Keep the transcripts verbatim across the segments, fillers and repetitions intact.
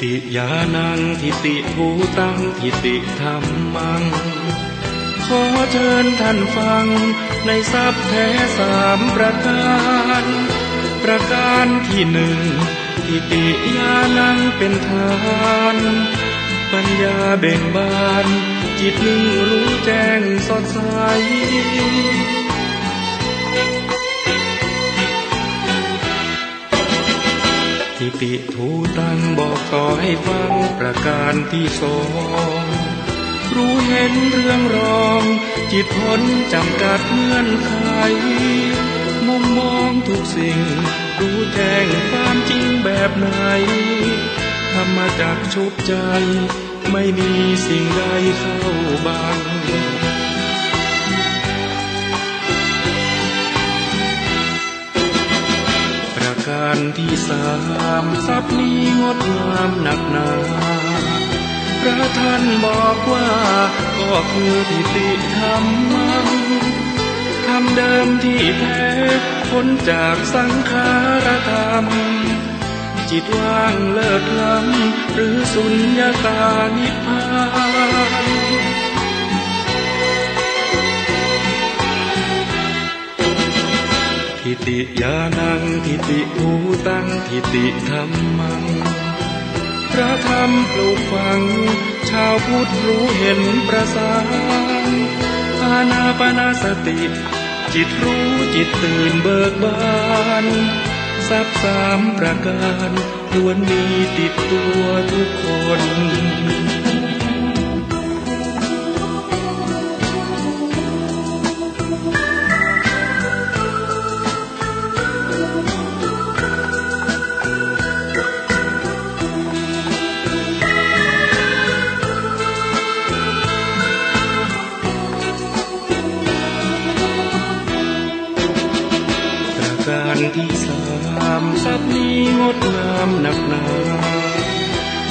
ติยานัง ทิฏฐิภูตัง ทิฏฐิธัมมัง ขอเจิญท่านฟังในทรัพย์แท้สามประการ ประการตี้นึ่ง ทิฏฐิญาณังเป๋นฐาน ปัญญาเบ่งบาน จิตนิ่งฮู้แจ้งสดใส ทิฏฐิภูตัง บอกต่อหื้อฟังประการตี้สอง ฮู้เห็นเรื่องรอง จิตป๊นจ๋ำกัดเงื่อนไข มุมมองทุกสิ่ง ฮู้แจ้งความจริงแบบไหน ธรรมจักรชุบใจ ไม่มีสิ่งใดเข้าบัง ประการตี้สาม ทรัพย์นี้งดงามนักหนา พระท่านบอกว่า ก็คือทิฏฐิธัมมัง ธรรมเดิมที่แท้ ป๊นจากสังขารธรรม จิตว่างเลิศล้ำ หรือสุญญตานิพพาน ทิฏฐิญาณัง ทิฏฐิภูตัง ทิฏฐิธัมมัง พระธรรมปลูกฝัง ชาวพุทธฮู้เห็นประสาน อานาปานสติ จิตฮู้จิตตื่นเบิกบาน ทรัพย์สามประการ ล้วนมีติดตัวทุกคน ประการตี้สาม ทรัพย์นี้งดงามนักหนา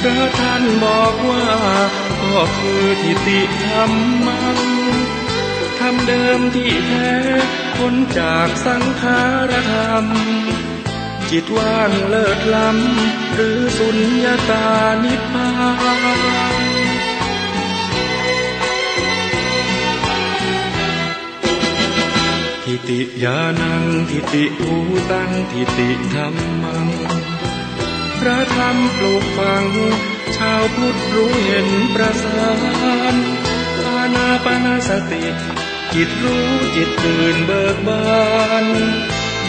พระท่านบอกว่า ก็คือทิฏฐิธัมมัง ธรรมเดิมที่แท้ ป๊นจากสังขารธรรม จิตว่างเลิศล้ำ หรือสุญญตานิพพาน ทิฏฐิญาณัง ทิฏฐิภูตัง ทิฏฐิธัมมัง พระธรรมปลูกฝัง ชาวพุทธฮู้เห็นประสาน อานาปานสติ จิตฮู้จิตตื่นเบิกบาน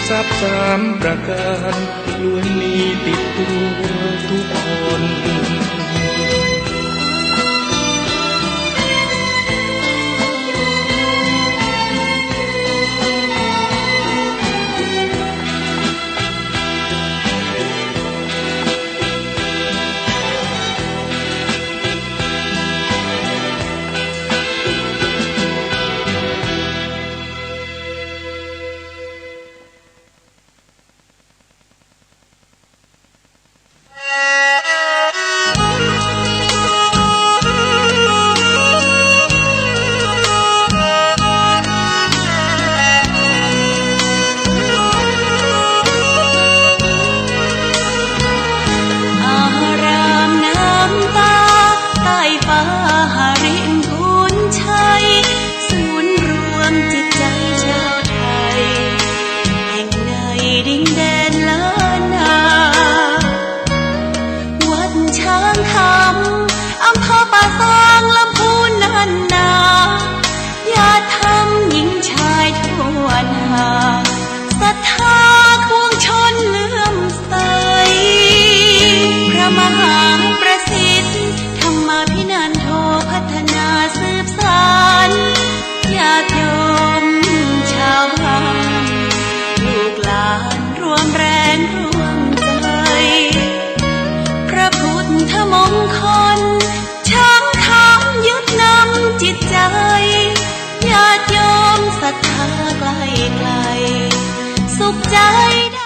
ทรัพย์สามประการ ล้วนมีติดตัวทุกคน อารามน้ำตา ใต้ฟ้าหริมพูนชัย ศูนย์รวมจิตใจชาวไทย แห่งในดินแดนล้านนา วัดช้างคำ อำเภอป่าซาง ลำพูนนั่นนา ญาติธรรมหญิงชายทั่วหน้า ศรัทธาปวงชนเลื่อมใส พระมหาประสิทธิ์ ธรรมาภินันโท พัฒนาสืบสาน ญาติโยมชาวบ้าน ลูกหลานร่วมแรงร่วมใจ พระพุทธมงคล ช้างคำยึดนำจิตใจ ญาติโยมศรัทธาใกล้ไกล สุขใจได้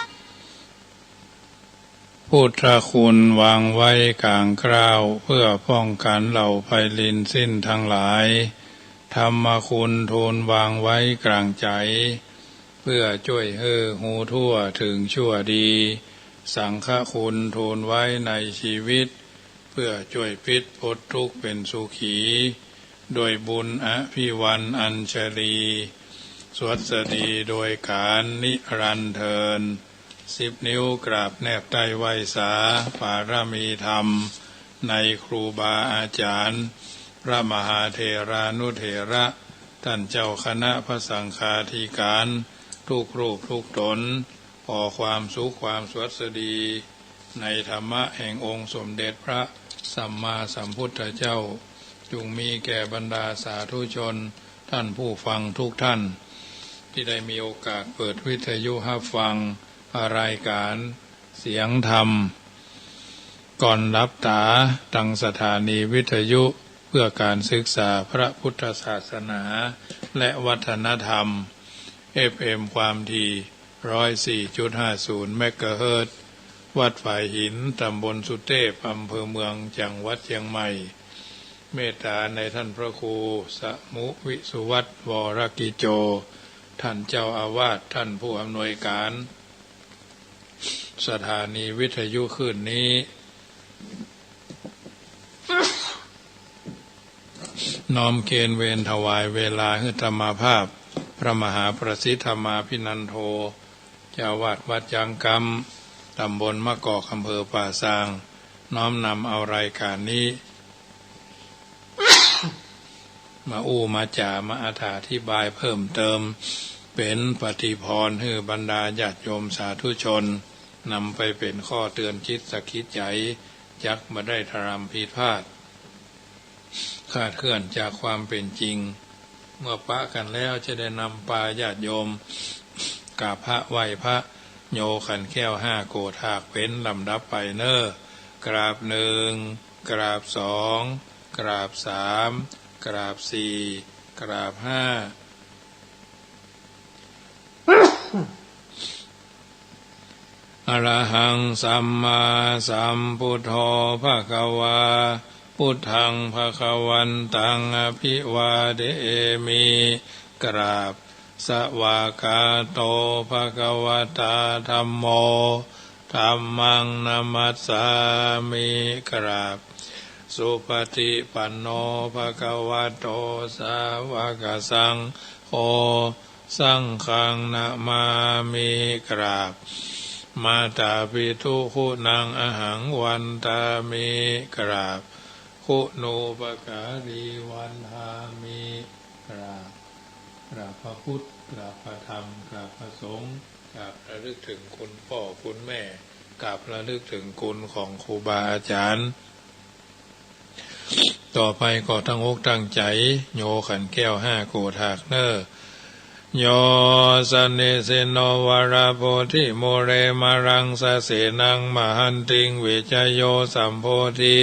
พุทธคุณวางไว้ก๋างเกล้า เพื่อป้องกันเหล่าภัยรินทร์สิ้นทั้งหลาย ธรรมคุณทูลวางไว้ก๋างใจ๋ เพื่อจ้วยหื้อฮู้ทั่วเถิงชั่วดี สังฆคุณทูลไว้ในชีวิต เปื้อจ้วยปิดป๊นตุ๊กข์เป๋นสุขี ด้วยบุญอภิวรรณอัญชลี สวัสดีโดยก๋านนิรันดร์เทิน สิบนิ้วกราบแนบใต้ไหว้สา ปารมีธรรม ในครูบาอาจ๋ารย์ พระมหาเถรานุเถระ ต้านเจ้าคณะพระสังฆาธิก๋าน กู้รูปกู้ต๋น ขอความสุขความสวัสดี ในธรรมะแห่งองค์สมเด็จพระสัมมาสัมพุทธเจ้า จุ่งมีแก่บรรดาสาธุชน ต้านผู้ฟังกู้ต้าน ตี้ได้มีโอกาสเปิดวิทยุฮับฟังรายก๋านเสียงธรรม ก่อนหลับต๋า ตางสถานีวิทยุเปื้อก๋านศึกษาพระพุทธศาสนา และวัฒนธรรม เอฟเอ็ม ความถี่ ร้อยสี่จุดห้าศูนย์ เมกะเฮิรตซ์ วัดฝายหิน ต๋ำบลสุเตพ อำเภอเมือง จังหวัดเจียงใหม่ เมตต๋าในต้านพระครู สมุ วิสุวัฒน์ วรกิจโจ ต้านเจ้าอาวาส ต้านผู้อำนวยก๋าน สถานีวิทยุคลื่นนี้ น้อมเคนเวรถวายเวลาหื้ออาตมาภาพ พระมหาประสิทธิ์ธรรมาภินันโท เจ้าอาวาสวัดจ๊างกำ ต๋ำบลมะกอก อำเภอป่าซาง น้อมนำเอารายก๋านนี้ มาอู้มาจ๋า มาอธิบายเพิ่มเติม เป๋นปฏิภรณ์หื้อบรรดาญาติโยมสาธุชน นำไปเป๋นข้อเตือนจิตสะกิดใจ๋ จักบ่ได้ทำผิดพลาด คลาดเคลื่อนจากความเป๋นจริง เมื่อปะกั๋นแล้วจะได้นำปาญาติโยม กราบพระไหว้พระ โยขันแก้วห้าโกฏหากเป๋นลำดับไปเน่อ กราบหนึ่ง กราบสอง กราบสาม กราบสี่ กราบห้า อะระหัง สัมมาสัมพุทโธ ภะคะวา พุทธัง ภะคะวันตัง อะภิวาเทมิ กราบ สวากขาโต ภะคะวะตา ธัมโม ธัมมัง นะมัสสามิ กราบ สุปฏิปันโน ภะคะวะโต สาวกสังโฆ สังฆัง นะมามิ กราบ มาตาปิตุ คุณัง อะหัง วันทามิ กราบ คุณูปการี วันทามิ กราบ กราบพระพุทธ กราบพระธรรม กราบพระสงฆ์ กราบระลึกเถิงคุณป้อคุณแม่ กราบระลึกเถิงคุณของครูบาอาจ๋ารย์ ต่อไปก็ตั้งอกตั้งใจ๋ โยขันแก้วห้าโกฏหากเน่อ โย สะนิสินโน วะระโพธิ มูเล มะรังสะเสนัง มะหันติง วิชโย สัมโพธิ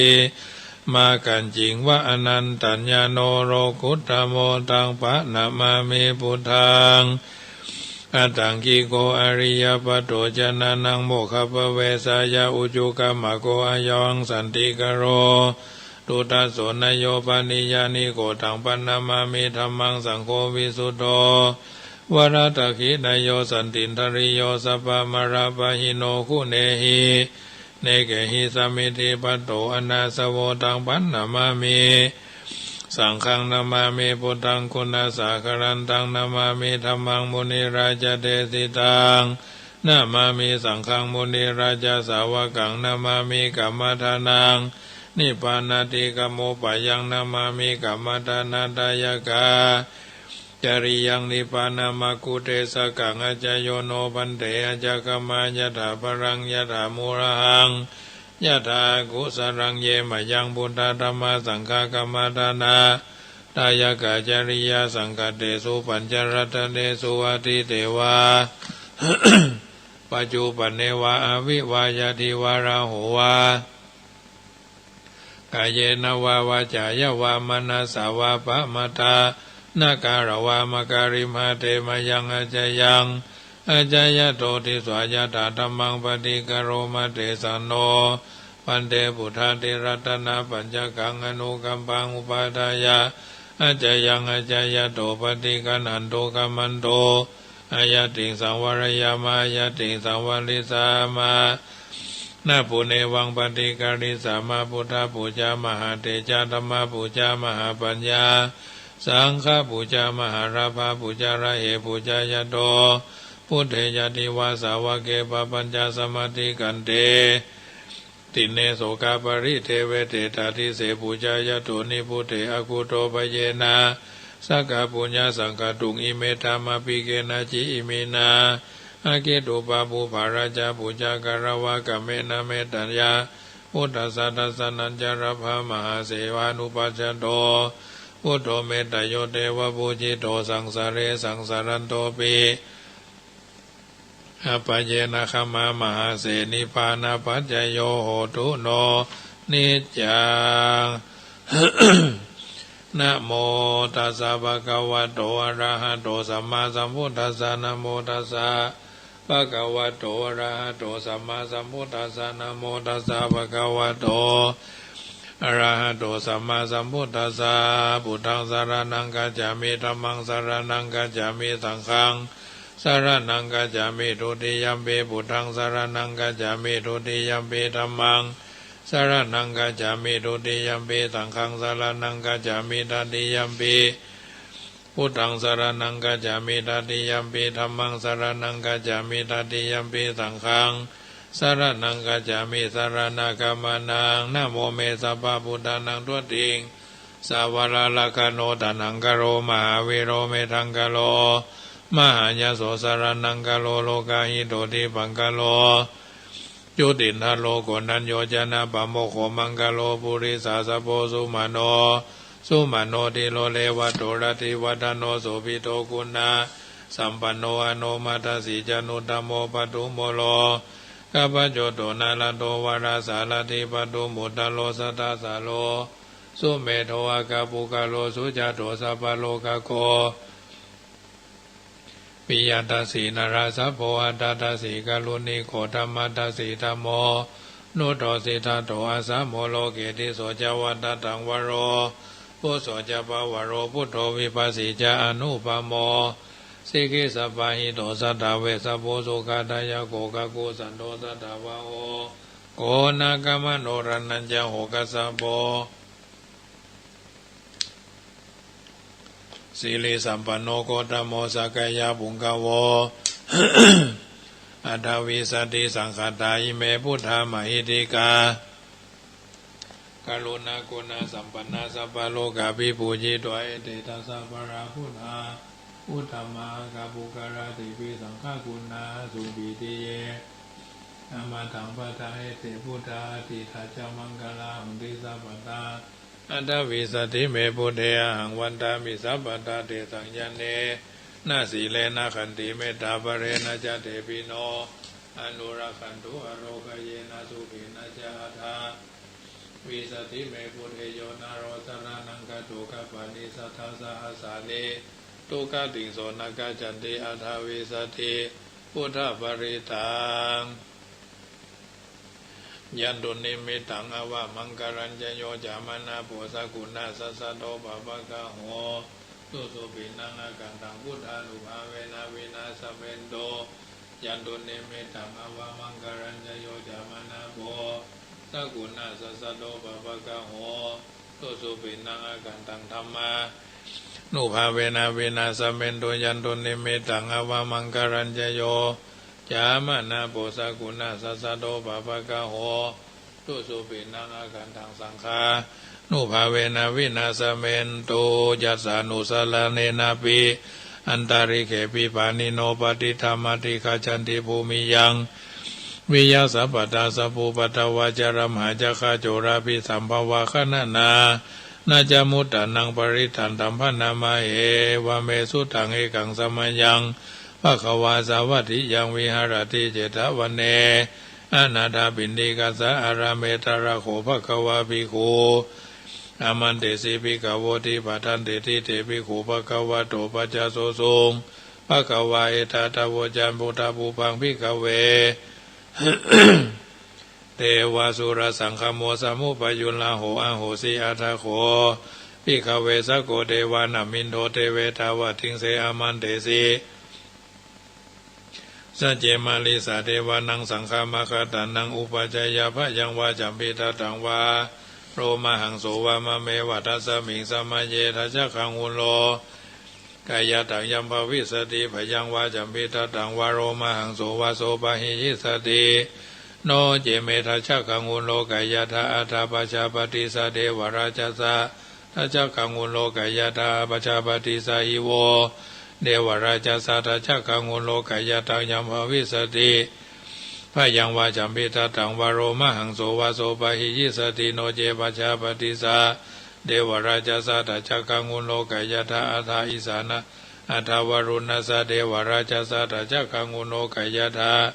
มะกัจจิง วะ อะนันตัญญาโณ โลกุตตะโม ตัง ปะนะมามิ พุทธัง อะตังกิโก อะริยะปะโต จะนะนัง โมกขะปะเวสายะ อุจุกัมมะโก อะยัง สันติกะโร ตุตะโส นะโย ปะนิยานิโก ตัง ปะนะมามิ ธัมมัง สังโฆ วิสุตโธ วะระตะขินะโย สันตินทะริโย สัพพะมะระปะหิโน คุเนหิ เนเกหิ สะมิทธิปะโต อะนาสะโว ตัง ปะนะมามิ สังฆัง นะมามิ พุทธัง กุณะสาคะรันตัง นะมามิ ธัมมัง มุนิราชะเดสิตัง นะมามิ สังฆัง มุนิราชะสาวะกัง นะมามิ กัมมะทานัง นิพพานาติกะมุปปะยัง นะมามิ กัมมะทานะทายะกะ จริยัง นิพพานะมะกุเตสะกัง อะจโยโน ภันเต อะจะขะมะ ยะถาพะลัง ยะถามูลหัง ยะถากุสะลัง เยมะยัง พุทธะ ธัมมะ สังฆะ กัมมะทานะทายะกะ จริยาสังคะเตสุ ปัญจรัตเนสุ อะทิเตวา ปัจจุปันเนวา อะวิวา ยะทิวา ราหูวา กาเยนะวา วาจายะวา มะนะสสะวา ปะมาทานะกะละวะ มะกะริมหะเต มะยัง อะจยัง อะจยะโต ทิสสะ ยะถา ธัมมัง ปะฏิกะโรมะ เตสะโน ภันเต พุทธาติรัตนะปัญจะกัง อะนุกัมปัง อุปาทายะ อะจยัง อะจยะโต ปะฏิกะณหันตุ กัมมันตุ อะยะติง สังวะระยะมะ อะยะติง สังวะริสสะมะ นะ ปุณเณวัง ปฏิกริสสามา พุทธปูจา มหาเตจะะ ธัมมปูจา มหาปัญญา สังฆปูจา มหาลาภาปูจา อะระเหปูจายะโต พุทเทจะะ ทิวาสาวะเก ปะปัญจาสมาทิขันเต ติณเณ โสกาปะริเทเว เตตาทิเสสปูจายะโต นิพพุเท อะคุโตปะเยนะ สักกะปุญญาสังฆาตุง อิเม ธัมมาภีเกนะ จิ อิมินา อะเกตุปะปูปะราชาปูจา กาละวะกะเมนะ เมตตะยะ พุทธัสสะ ทัสสะนะจะ ลัพพะ มหาเสวานุปัชชะโต พุทโธ เมตตะโย เตวะปูจิโต สังสาเร สังสารันโตปิ อัปปะเยนะ ขะมะ มหาเส นิพพานะปัจจโย โหตุ โน นิจจัง นะโมตัสสะ ภะคะวะโต อะระหะโต สัมมาสัมพุทธัสสะ นะโมตัสสะ ภะคะวะโต อะระหะโต สัมมาสัมพุทธัสสะ นะโมตัสสะ ภะคะวะโต อะระหะโต สัมมาสัมพุทธัสสะ พุทธัง สะระณัง คัจฉามิ ธัมมัง สะระณัง คัจฉามิ สังฆัง สะระณัง คัจฉามิ ทุติยัมปิ พุทธัง สะระณัง คัจฉามิ ทุติยัมปิ ธัมมัง สะระณัง คัจฉามิ ทุติยัมปิ สังฆัง สะระณัง คัจฉามิ ตติยัมปิ พุทธัง สะระณัง คัจฉามิ ตติยัมปิ ธัมมัง สะระณัง คัจฉามิ ตติยัมปิ สังฆัง สะระณัง คัจฉามิ สะระณะกะมะนะ นะโม เม สัพพะพุทธานัง ตั๊วติง สะวะระ ละคะโน ตะหังกะโร มหาวีโร เมธังกะโร มหายะโส สะระณังกะโร โลกาหิโต ทิปะกะโร จุตินทะโล โกณัญโญ จะนะปะโมกโข มังคะโล ปุริสาสะโพ สุมะโน สุมะโน ธิโร เรวะโต รติวัฒโน โสภิโต คุณะสัมปันโน อโนมะทะสี จานุตตะโม ปะทุมโม โลกะพะโจโต นะระโต วะระสะระถี ปะทุมอุตตะโร สะทะสะโล สุเมโธ อะคะปุคคะโล สุจะโต สัพพะโลกะโค ปิยะทะสี นะระสะโพ อัฏฐะทะสี กะรุณิโก ธัมมะทะสี ธัมโม นุสโส สิทธัตโต อะสะโม โลเก ติสโส จะ วัตถัง วะโร ปุสโส จะ ปะวะโร ปุตโธ วิภัสสี จะ อะนุปะโม สิกขิสัพพะหิโต สัตถะ เวสสะภู สุขะทะยะโก กักขุสันโธ สัตถะวะโห โกนะกะมะโน รัตถัญจะ โหคะสะโพ สิริสัมปันโน โคตตะโม สักกะยะปุงกะโว อัฏฐะวิสะติ สังฆัตถา อิเม พุทธะ มะหิทธิกา กะรุณากุณะสัมปันนา สัพพะโลกะภิปูจิตวา เอเต ทัสสะ ปะระ พุทธา พุทธะ มหะกะปุคคะลา ติปิ สังฆะกุณา สุปะีติเย นะมะถัง พัทธัง เอเต พุทธา อะทิฏฐา จะ มังคะลา หันติ สัพพะทา อัฏฐะวิสะติ เม พุทเท อะหัง วันทามิ สัพพะทา เตสัง ญาเณนะ สีเลนะ ขันติ เมตตา บะเลนะ จะ เตปิโน อะนุรักขันตุ อะโรคะเยนะ สุขีนะ จะ อัฏฐะวิสะติ เม พุทเท โยนะโร สะระณัง คัจโฉ คัปปะนิ สัตถะ สะหัสสานิ ทุกขะติงโส นะ คัจฉันติ อัฏฐะวิสะติ พุทธะ ปะริตตัง ยันตุ นิมมิตตัง อะวะมังคะลัญจะ โย จะ มะนะ โพ สะกุณะ สัสสะโต ปะปะกะโห ตุ สุปิณณัง อะคันตัง พุทธานุภาเวนะ วินาสะเมนตุ ยันตุ นิมมิตตัง อะวะมังคะลัญจะ โย จะ มะนะ โพ สะกุณะ สัสสะโต ปะปะกะโห ตุ สุปิณณัง อะคันตัง ธัมมานุภาเวนะ วินาสะเมนตุ ยันตุ นิมมิตตัง อะวะมังคะลัญจะ โย จะ มะนะ โพ สะกุณะ สัสสะโต ปะปะกะโห ตุ สุปิณณัง อะคันตัง สังฆานุภาเวนะ วินาสะเมนตุ ยัสสานุสะระเณนะปิ อันตะริกเขปิ ปาณิโน ปะติฏฐะ มัตถิคัจฉันติ ภูมิยัง วิยะ สัพพะทา สัพพุปะทะวา จะรมหา จะฆา โจราภิสัมภวา คะนะนา นะจะ มุตตะนัง ปะริตตันตัม ภะนะมะ เอวะเม สุตัง เอกัง สะมะยัง ภะคะวา สาวัตถิยัง วิหะระติ เจตะวะเน อะนาถะปิณฑิกะสะ อารามเม ตะระโข ภะคะวา ภิกขุ อามันเตสิ ภิกขะโว ติปะทันเตติ เต ภิกขุ ภะคะวะโต ปัจจาโสสุง ภะคะวา เอตะทะโวจัน พุทธะ ภูปัง ภิกขะเว เตวะสุรสังฆะโม สะมุปะยุลลาโห อะโหสิ อะทะโข ภิกขะเว สะโก เตวะ นะมินโท เตเว ตาวะติงเส อามันเตสิ Saccemālissa devānaṃ saṅghamakattanaṃ upajjhāyā bhayaṃ vā campidattaṃ vā romahaṃso vā mameva tasmiṃ samaye dassaggaṃ ū lokayataṃ yam bhavissati bhayaṃ vā campidattaṃ vā romahaṃso vā so pahiyissati. No ce me dassaggaṃ ū lokayathā athapajāpatissa devarājassa dassaggaṃ ū lokayathā apajāpatissa hi vo devarājassa dassaggaṃ ū lokayataṃ yam bhavissati bhayaṃ vā campidattaṃ vā romahaṃso vā so pahiyissati. No ce pajāpatissa devarājassa dassaggaṃ ū lokayathā athā isāna athā varuṇassa devarājassa dassaggaṃ ū lokayathā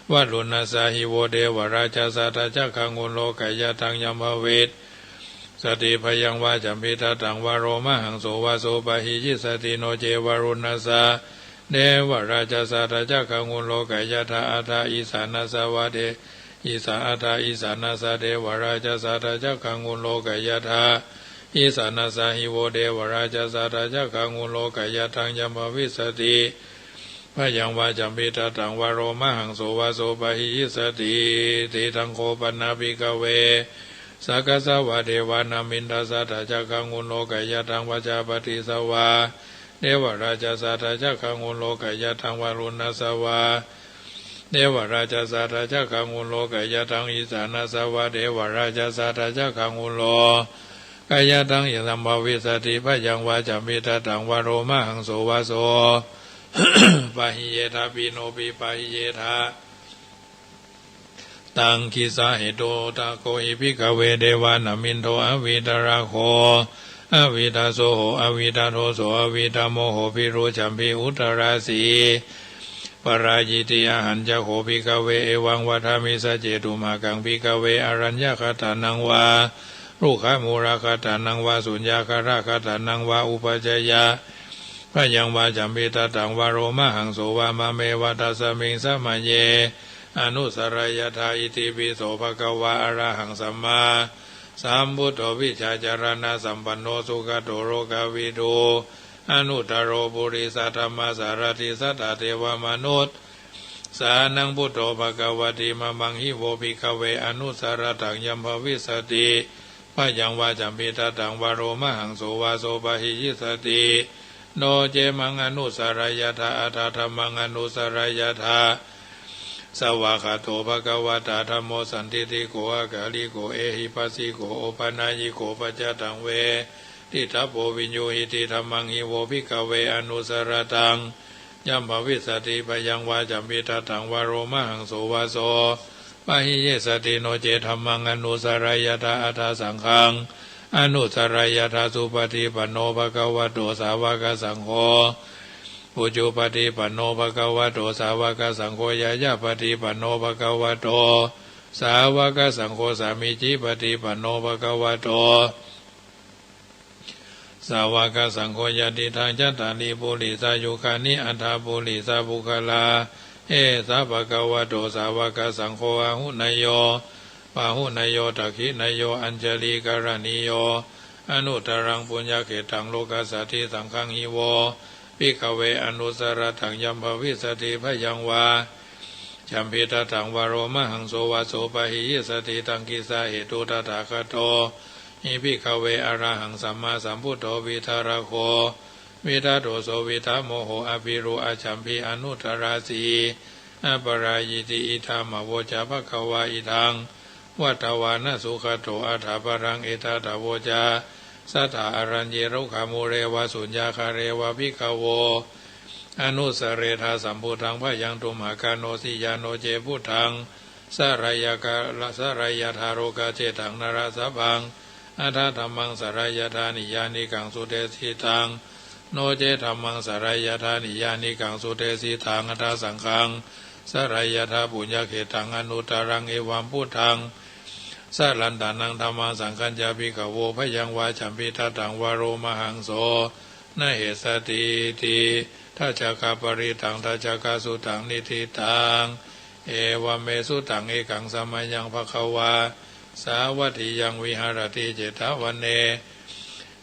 varuṇassa hi vo devarājassa dassaggaṃ ū lokayataṃ yam bhavissati bhayaṃ vā campidattaṃ vā romahaṃso vā so pahiyissati. No ce varuṇassa devarājassa dassaggaṃ ū lokayathā athā isānassa vā de isā athā isānassa devarājassa dassaggaṃ ū lokayathā isānassa hi vo devarājassa dassaggaṃ ū lokayataṃ yam bhavissati bhayaṃ vā campidattaṃ vā romahaṃso vā so pahiyissati. Ti daṃ kho pana bhikkhave sakassa vā devānaṃ indassa dassaggaṃ ū lokayataṃ pajāpatissa vā devarājassa dassaggaṃ ū lokayataṃ varuṇassa vā devarājassa dassaggaṃ ū lokayataṃ isānassa vā devarājassa dassaggaṃ ū lokayataṃ yam bhavissati bhayaṃ vā campidattaṃ vā romahaṃso vā so pahiyyethi no pi pahiyyethi. Taṃ kissa hetu. Atha kho hi bhikkhave devānaṃ indo avītarāgo avītasūho avītadoso avītamoho bhīru champi udārasī parājitī. Ahañca kho bhikkhave evaṃ vadāmi: Sacce tumhākaṃ bhikkhave araññagatānaṃ vā rukkhamūlagatanaṃ vā suññagāragatanaṃ vā upajjhāyā bhayaṃ vā campidattaṃ vā romahaṃso vā mameva tasmiṃ samaye anussareyyatha. Itipi so bhagavā arahaṃ sammāsambuddho vijjācaraṇasampanno sugato lokavidū anuttaro purisadammasārathi satthā devamanussānaṃ buddho bhagavāti. Mamaṃ hi vo bhikkhave anussarattaṃ yam bhavissati bhayaṃ vā campidattaṃ vā romahaṃso vā so pahiyissati. No ce maṃ anussarattha atha dhammaṃ anussarattha. Svākkhāto bhagavatā dhammo sandiṭṭhiko akāliko ehipassiko opanayiko paccattaṃ veditabbo viññūhīti. Dhammaṃ hi vo bhikkhave anussarattaṃ yam bhavissati bhayaṃ vā campidattaṃ vā romahaṃso vā so pahiyissati. No ce dhammaṃ anussarattha atha saṅghaṃ anussarattha. Supaṭipanno bhagavato sāvakasaṅgho, ujupaṭipanno bhagavato sāvakasaṅgho, ñāyapaṭipanno bhagavato sāvakasaṅgho, sāmīcipaṭipanno bhagavato sāvakasaṅgho, yadidaṃ cattāri purisayugāni aṭṭha purisapuggalā, esa bhagavato sāvakasaṅgho, āhuneyyo pāhuneyyo dakkhiṇeyyo añjalikaraṇīyo anuttaraṃ puññakkhettaṃ lokassāti. Saṅghaṃ hi vo bhikkhave anussarattaṃ yam bhavissati bhayaṃ vā campidattaṃ vā romahaṃso vā so pahiyissati. Taṃ kissa hetu. Tathāgato hi bhikkhave arahaṃ sammāsambuddho vītarāgo vītadoso vītamoho abhirū ācampi anuttarāsi aparājitī. Idamavoca bhagavā. Idaṃ vatvāna sugato aṭṭhaṃ padaṃ etadavoca: Satthā araññe rukkhamūle vā suññagāre vā bhikkhavo anussarettha sambuddhaṃ bhayaṃ tumhākaṃ. No siyā no ce buddhaṃ sarayyaka-, sarayyatha lokaccettaṃ nāḷāsabhaṃ, atha dhammaṃ sarayyatha niyyānikaṃ sudesitaṃ. No ce dhammaṃ sarayyatha niyyānikaṃ sudesitaṃ, atha saṅghaṃ sarayyatha puññakkhettaṃ anuttaraṃ. Evaṃ buddhaṃ sarantānaṃ dhammaṃ saṅghañca bhikkhavo bhayaṃ vā campidattaṃ vā romahaṃso na hessatīti. Dassakaparittaṃ. Dassakasutaṃ niṭṭhitaṃ. Evaṃ me sutaṃ. Ekaṃ samayaṃ bhagavā sāvatthiyaṃ viharati jetavane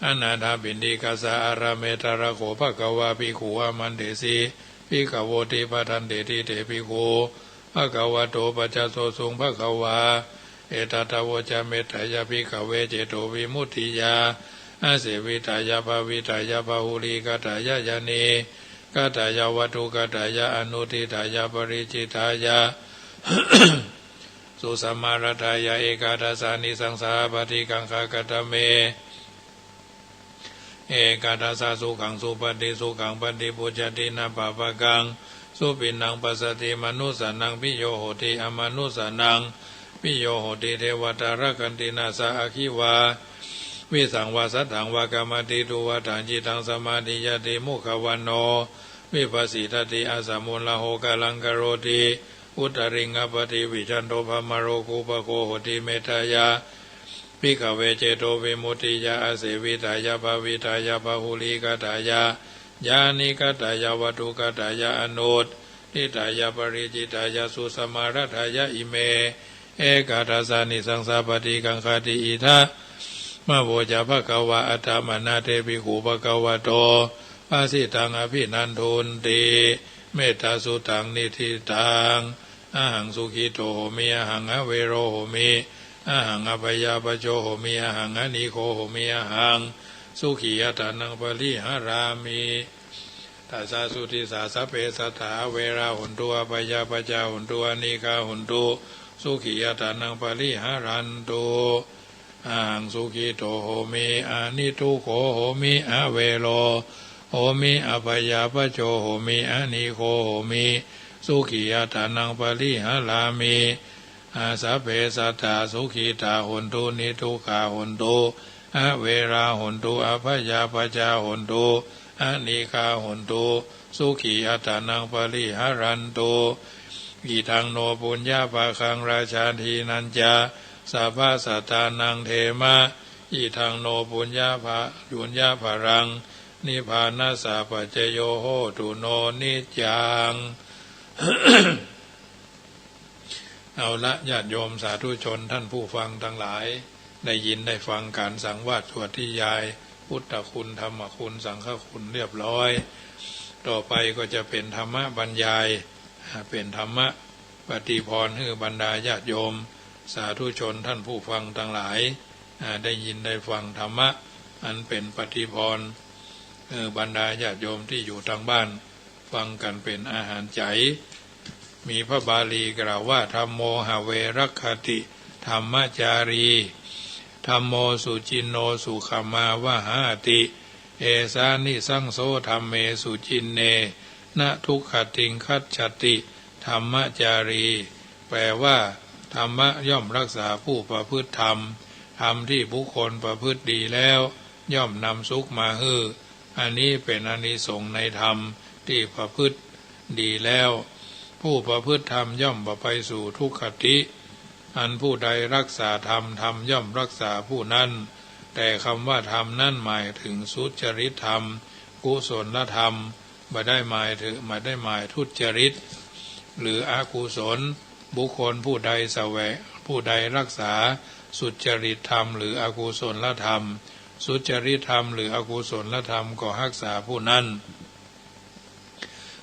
anāthapiṇḍikassa ārāme. Tatra kho bhagavā bhikkhū āmantesi: bhikkhavoti bhadanteti te bhikkhū bhagavato paccassosuṃ. Bhagavā etadavoca: Mettāya bhikkhave cetovimuttiyā āsevitāya bhāvitāya bahulīkatāya yānīkatāya vatthukatāya anuṭṭhitāya paricitāya susamāraddhāya ekādasānisaṃsā paṭikaṅkhā. Katame ekādasa? Sukhaṃ supati, sukhaṃ paṭibujjhati, na pāpakaṃ supinaṃ passati, manussānaṃ piyo hoti, amanussānaṃ piyo hoti, devatā rakkhanti, nāssa aggi vā visaṃ vā satthaṃ vā kamati, tuvaṭaṃ cittaṃ samādhiyati, mukhavaṇṇo vippasīdati, asamūḷho kālaṃ karoti, uttariṃ appaṭivijjhanto brahmalokūpago hoti. Mettāya bhikkhave cetovimuttiyā āsevitāya bhāvitāya bahulīkatāya yānīkatāya vatthukatāya anuṭṭhitāya paricitāya susamāraddhāya ime ekādasānisaṃsā paṭikaṅkhāti. Idamavoca bhagavā. Attamanā te bhikkhū bhagavato bhāsitaṃ abhinandunti. Mettāsutaṃ niṭṭhitaṃ. Ahaṃ sukhito homi, ahaṃ avero homi, ahaṃ abyāpajjho homi, ahaṃ anīgho homi, ahaṃ sukhī attānaṃ pariharāmi. Tasā suddisā sabbe sattā averā hontu, abyāpajjhā hontu, anīghā hontu, sukhī attānaṃ pariharantu. Ahaṃ sukhito homi, aniddukkho homi, avero homi, abyāpajjho homi, anīgho homi, sukhī attānaṃ pariharāmi. Sabbe sattā sukhitā hontu, niddukkhā hontu, averā hontu, abyāpajjhā hontu, anīghā hontu, sukhī attānaṃ pariharantu. Idaṃ no puññabhāgaṃ rājādīnañca sabbasattānaṃ khema. Idaṃ no puññabha- puññaphalaṃ nibbānassa paccayo hotu no niccaṃ. เอาละ ญาติโยมสาธุชนท่านผู้ฟังทั้งหลาย ได้ยินได้ฟังการสังวาสสวดนิยายพุทธคุณ ธรรมคุณ สังฆคุณเรียบร้อย ต่อไปก็จะเป็นธรรมบรรยาย อ่า เป็นธรรมปฏิภรณ์หื้อบรรดาญาติโยมสาธุชนท่านผู้ฟังทั้งหลาย อ่า ได้ยินได้ฟังธรรมะ อันเป็นปฏิภรณ์ เออ บรรดาญาติโยมที่อยู่ทางบ้าน ฟังกันเป็นอาหารใจ มีพระบาลีกล่าวว่า ธัมโมหะเวรักขติ ธัมมจารี ธัมโมสุจินโน สุขมาวหาติ เอสานิสังโส ธัมเมสุจินเน นะทุกขติงคัจฉติ ธัมมจารี แปลว่า ธรรมะย่อมรักษาผู้ประพฤติธรรม ธรรมที่บุคคลประพฤติดีแล้ว ย่อมนำสุขมาหื้อ อันนี้เป็นอานิสงส์ในธรรมที่ประพฤติดีแล้ว ผู้ประพฤติธรรมย่อมบ่ไปสู่ทุกขติ อันผู้ใดรักษาธรรม ธรรมย่อมรักษาผู้นั้น แต่คำว่าธรรมนั้นหมายถึงสุจริตธรรม กุศลธรรม บ่ได้หมายถึง บ่ได้หมายทุจริต หรืออกุศล บุคคลผู้ใดแสวง ผู้ใดรักษาสุจริตธรรมหรืออกุศลธรรม สุจริตธรรมหรืออกุศลธรรมก็ฮักษาผู้นั้น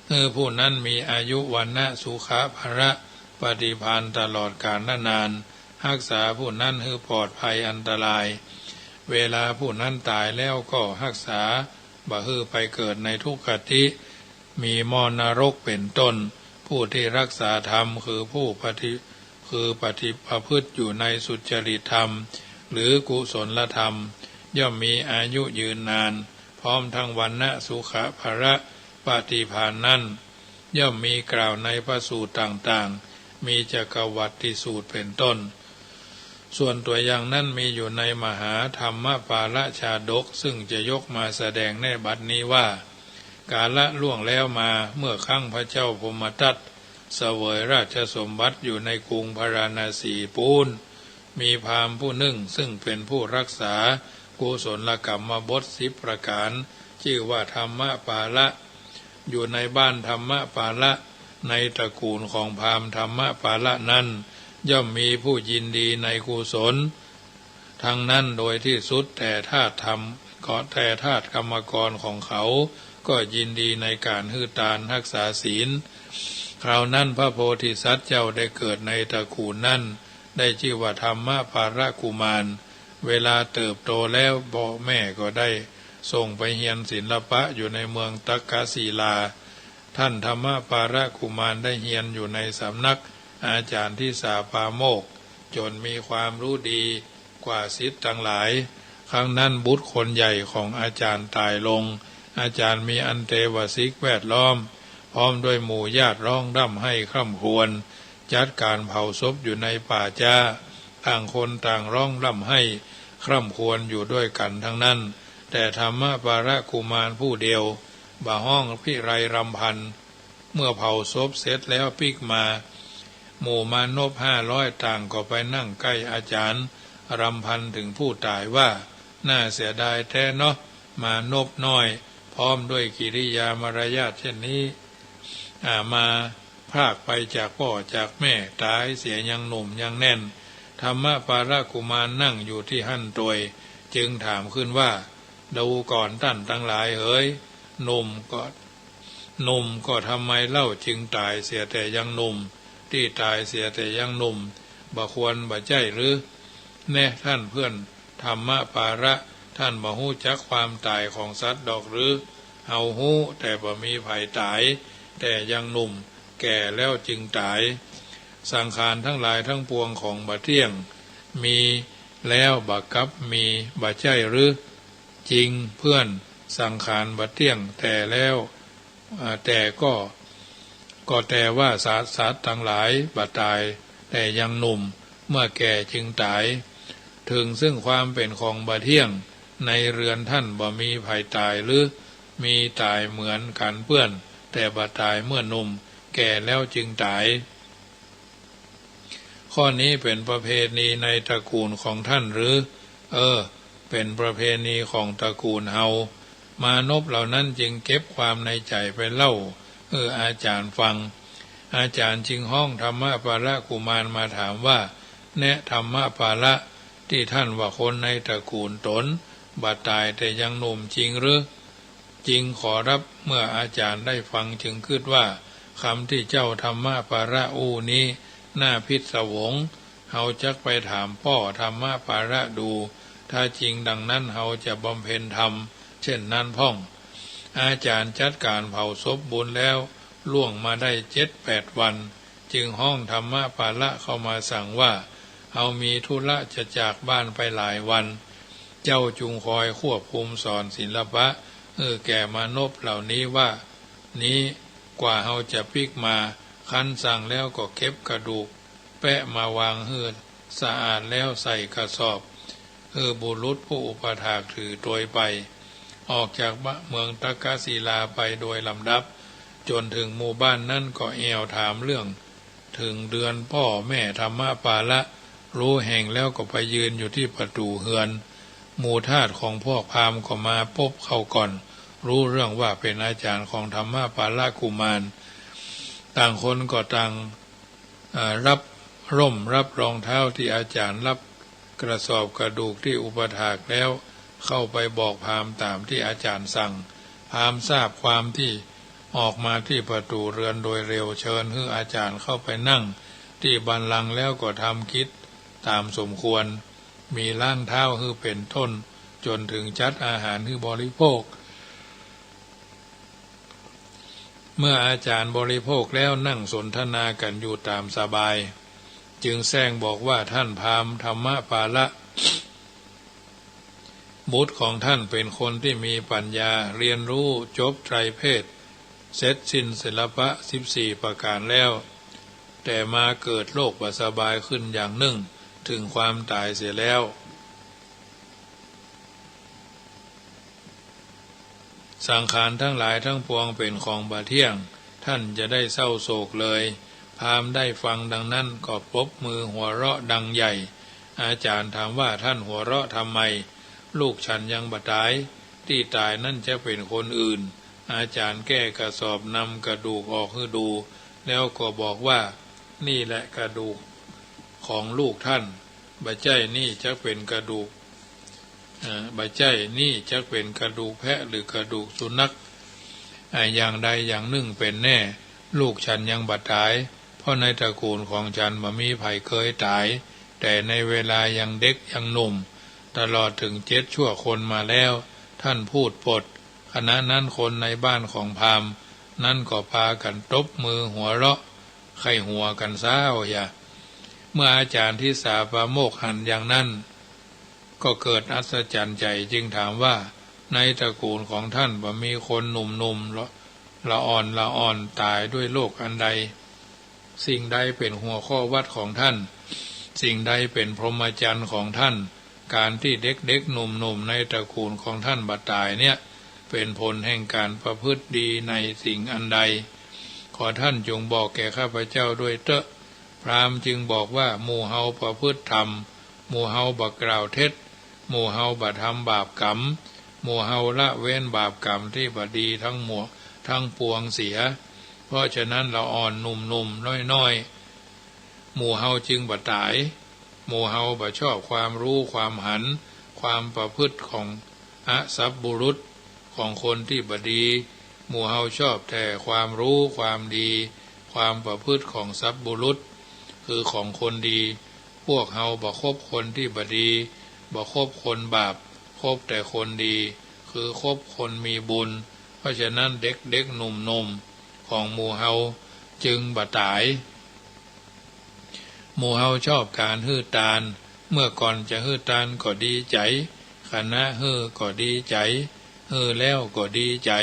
เออ ผู้นั้นมีอายุ วรรณะ สุขะ พละ ปฏิภาณตลอดกาลนาน ฮักษาผู้นั้นหื้อปลอดภัยอันตราย เวลาผู้นั้นตายแล้วก็ฮักษาบ่หื้อไปเกิดในทุกขติ มีหม้อนรกเป็นต้น ผู้ที่รักษาธรรม คือผู้ปฏิ คือปฏิ ประพฤติอยู่ในสุจริตธรรม หรือกุศลธรรม ย่อมมีอายุยืนนาน พร้อมทั้งวรรณะ สุขะ พละ ปฏิภาณนั้น ย่อมมีกล่าวในพระสูตรต่างๆ มีจักกัตติสูตรเป็นต้น ส่วนตัวอย่างนั้นมีอยู่ในมหาธัมมปาละชาดก ซึ่งจะยกมาแสดงแน่บัดนี้ว่า กาละล่วงแล้วมา เมื่อครั้งพระเจ้าพรหมทัตเสวยราชสมบัติอยู่ในกรุงพาราณสีปู้น มีพราหมณ์ผู้หนึ่งซึ่งเป็นผู้รักษากุศลกรรมบทสิบประการ ชื่อว่าธัมมปาละ อยู่ในบ้านธัมมปาละ ในตระกูลของพราหมณ์ธัมมปาละนั้น ย่อมมีผู้ยินดีในกุศล ทั้งนั้นโดยที่สุด แต่ทาสธรรม ก็แต่ทาสกรรมกรของเขา ก็ยินดีในก๋านหื้อตานฮักษาศีล คราวนั้นพระโพธิสัตว์เจ้าได้เกิดในตระกูลนั้น ได้จื้อว่าธัมมปาลกุมาร เวลาเติบโตแล้วพ่อแม่ก็ได้ส่งไปเฮียนศิลปะอยู่ในเมืองตักกศิลา ท่านธัมมปาลกุมารได้เฮียนอยู่ในสำนักอาจารย์ทิสาปาโมกข์ จ๋นมีความฮู้ดีกว่าศิษย์ตังหลาย ครั้งนั้นบุตรคนใหญ่ของอาจารย์ต๋ายลง อาจารย์มีอันเตวสิกแวดล้อม พร้อมด้วยหมู่ญาติฮ้องร่ำไห้คร่ำครวญ จัดก๋านเผาศพอยู่ในป่าจ๊า ต่างคนต่างฮ้องร่ำไห้คร่ำครวญอยู่ด้วยกั๋นทั้งนั้น แต่ธัมมปาลกุมารผู้เดียวบ่ฮ้องพิไรรำพัน เมื่อเผาศพเสร็จแล้วปิ๊กมา หมู่มานพห้าร้อยต่างก็ไปนั่งใก้อาจารย์ รำพันถึงผู้ต๋ายว่า น่าเสียดายแต๊เนาะ มานพน้อย พร้อมด้วยกิริยามารยาทเช่นนี้ อา มาพรากไปจากป้อจากแม่ ต๋ายเสียยังหนุ่มยังแน่น ธัมมปาลกุมารนั่งอยู่ตี้หั้นตวย จึงถามขึ้นว่า ดูก่อนต้านตังหลายเหย หนุ่มก็ หนุ่มก็ทำไมเล่าจึงต๋ายเสียแต่ยังหนุ่ม ตี้ต๋ายเสียแต่ยังหนุ่ม บ่ควรบ่ใจ้หรือ แน่ท่านเพื่อนธัมมปาละ ท่านบ่ฮู้จักความต๋ายของสัตว์ดอกหรือ เฮาฮู้แต่บ่มีใผต๋ายแต่ยังหนุ่ม แก่แล้วจึงต๋าย สังขารทั้งหลายทั้งปวงของบ่เตี้ยง มีแล้วบ่กลับมี บ่ใจ้หรือ จริงเพื่อน สังขารบ่เตี้ยงแต่แล้ว อ่า แต่ก็ ก็แต่ว่าสัตว์ สัตว์ตังหลายบ่ต๋ายแต่ยังหนุ่ม เมื่อแก่จึงต๋าย ถึงซึ่งความเป๋นของบ่เตี้ยง ในเฮือนท่านบ่มีใผต๋ายหรือ มีต๋ายเหมือนกั๋นเปื้อน แต่บ่ต๋ายเมื่อหนุ่ม แก่แล้วจึงต๋าย ข้อนี้เป๋นประเพณีในตระกูลของท่านหรือ เออ เป๋นประเพณีของตระกูลเฮา มานพเหล่านั้นจึงเก็บความในใจ๋ไปเล่าหื้ออาจ๋ารย์ฟัง อาจ๋ารย์จึงฮ้องธัมมปาละกุมารมาถามว่า แน่ธัมมปาละ ตี้ท่านว่าคนในตระกูลต๋นบ่ต๋ายแต่ยังหนุ่มจริงหรือ จริงขอรับ เมื่ออาจ๋ารย์ได้ฟังจึงกึ๊ดว่า กำตี้เจ้าธัมมปาละอู้นี้น่าพิศวง เฮาจักไปถามป้อธัมมปาละดู ถ้าจริงดังนั้นเฮาจะบำเพ็ญธรรมเช่นนั้นพ่อง อาจ๋ารย์จัดก๋านเผาศพบุญแล้ว ล่วงมาได้เจ็ดแปดวัน จึงฮ้องธัมมปาละเข้ามาสั่งว่า เฮามีธุระจะจากบ้านไปหลายวัน เจ้าจุ่งคอยควบคุมสอนศิลปะหื้อแก่มานพเหล่านี้ว่า นี้ กว่าเฮาจะปิ๊กมา คันสั่งแล้วก็เก็บกระดูกแป๊ะมาวางหื้อสะอาดแล้วใส่กระสอบ หื้อบุรุษผู้อุปถากถือตวยไป ออกจากเมืองตักกศิลาไปโดยลำดับ จ๋นถึงหมู่บ้านนั้นก็แอ่วถามเรื่อง เถิงเฮือนป้อแม่ธัมมปาละ ฮู้แห่งแล้วก็ไปยืนอยู่ตี้ประตู๋เฮือน หมู่ทาสของพวกพราหมณ์ก็มาปบเข้าก่อน ฮู้เรื่องว่าเป๋นอาจ๋ารย์ของธัมมปาละกุมาร ต่างคนก็ต่าง อ่า ฮับฮ่มฮับรองเท้าตี้อาจ๋ารย์ฮับกระสอบกระดูกตี้อุปถากแล้ว เข้าไปบอกพราหมณ์ต๋ามตี้อาจ๋ารย์สั่ง พราหมณ์ทราบความตี้ออกมาตี้ประตู๋เฮือนโดยเร็ว เชิญหื้ออาจ๋ารย์เข้าไปนั่งตี้บัลลังก์แล้วก็ทำกิจต๋ามสมควร มีล้างเท้าหื้อเป๋นต้น จ๋นถึงจัดอาหารหื้อบริโภค เมื่ออาจ๋ารย์บริโภคแล้วนั่งสนทนากั๋นอยู่ต๋ามสบาย จึงแซงบอกว่า ท่านพราหมณ์ธัมมปาละ บุตรของท่านเป๋นคนตี้มีปัญญา เฮียนฮู้จบไตรเพศ เสร็จสิ้นศิลปะสิบสี่ประก๋านแล้ว แต่มาเกิดโรคบ่สบายขึ้นอย่างนึ่ง ถึงความต๋ายเสียแล้ว สังขารทั้งหลายทั้งปวงเป๋นของบ่เตี้ยง ท่านจะได้เศร้าโศกเลย พราหมณ์ได้ฟังดังนั้นก็ปรบมือหัวเราะดังใหญ่ อาจ๋ารย์ถามว่า ท่านหัวเราะทำไม ลูกฉันยังบ่ต๋าย ตี้ต๋ายนั้นจะเป๋นคนอื่น อาจ๋ารย์แก้กระสอบนำกระดูกออกหื้อดู แล้วก็บอกว่า นี่แหละกระดูกของลูกท่าน บ่ใจ้ นี่จักเป๋นกระดูก เอ่อ บ่ใจ้ นี่จักเป๋นกระดูกแพะหรือกระดูกสุนัข อ่า อย่างใดอย่างนึ่งเป๋นแน่ ลูกฉันยังบ่ต๋าย เพราะในตระกู๋ลของฉันบ่มีใผเกยต๋าย แต่ในเวลายังเด็กยังหนุ่ม ตลอดเถิงเจ็ดชั่วคนมาแล้ว ท่านพูดปด ขณะนั้นคนในบ้านของพราหมณ์นั้นก็ปากั๋นตบมือหัวเราะ ใค่หัวกั๋นซ้าวเหีย เมื่ออาจารย์ทิสาปาโมกข์หันอย่างนั้น ก็เกิดอัศจรรย์ใจ๋ จึงถามว่า ในตระกู๋ลของท่านบ่มีคนหนุ่มๆ ละ ละอ่อนละอ่อนต๋ายด้วยโรคอันใด สิ่งใดเป๋นหัวข้อวัตรของท่าน สิ่งใดเป๋นพรหมจรรย์ของท่าน ก๋านตี้เด็กๆ หนุ่มๆ ในตระกู๋ลของท่านบ่ต๋ายเนี่ย เป๋นผลแห่งก๋านประพฤติดีในสิ่งอันใด ขอท่านจงบอกแก่ข้าพเจ้าด้วยเต๊อะ พราหมณ์จึงบอกว่า หมู่เฮาประพฤติธรรม หมู่เฮาบ่กล่าวเท็จ หมู่เฮาบ่ทำบาปกรรม หมู่เฮาละเว้นบาปกรรมตี้บ่ดีทั้งหมด ทั้งปวงเสีย เพราะฉะนั้นละอ่อนหนุ่มๆ น้อยๆ หมู่เฮาจึงบ่ต๋าย หมู่เฮาบ่ชอบความฮู้ความหัน ความประพฤติของอสัพบุรุษ ของคนตี้บ่ดี หมู่เฮาชอบแต่ความฮู้ความดี ความประพฤติของสัพบุรุษ คือของคนดี พวกเฮาบ่คบคนตี้บ่ดี บ่คบคนบาป คบแต่คนดี คือคบคนมีบุญ เพราะฉะนั้นเด็กๆ หนุ่มๆ ของหมู่เฮาจึงบ่ต๋าย หมู่เฮาชอบก๋านหื้อตาน เมื่อก่อนจะหื้อตานก็ดีใจ๋ ขณะหื้อก็ดีใจ๋ หื้อแล้วก็ดีใจ๋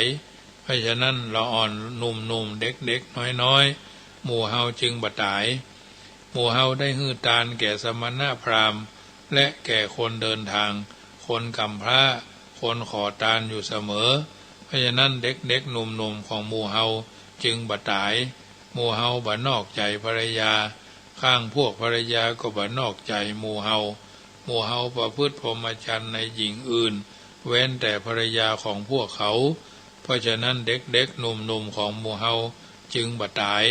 เพราะฉะนั้นละอ่อนหนุ่มๆ เด็กๆ น้อยๆ หมู่เฮาจึงบ่ต๋าย หมู่เฮาได้หื้อตานแก่สมณพราหมณ์ และแก่คนเดินทาง คนกำพร้า คนขอตานอยู่เสมอ เพราะฉะนั้นเด็กๆ หนุ่มๆ ของหมู่เฮาจึงบ่ต๋าย หมู่เฮาบ่นอกใจ๋ภรรยา ข้างพวกภรรยาก็บ่นอกใจ๋หมู่เฮา หมู่เฮาประพฤติพรหมจรรย์ในหญิงอื่น เว้นแต่ภรรยาของพวกเขา เพราะฉะนั้นเด็กๆ หนุ่มๆ ของหมู่เฮาจึงบ่ต๋าย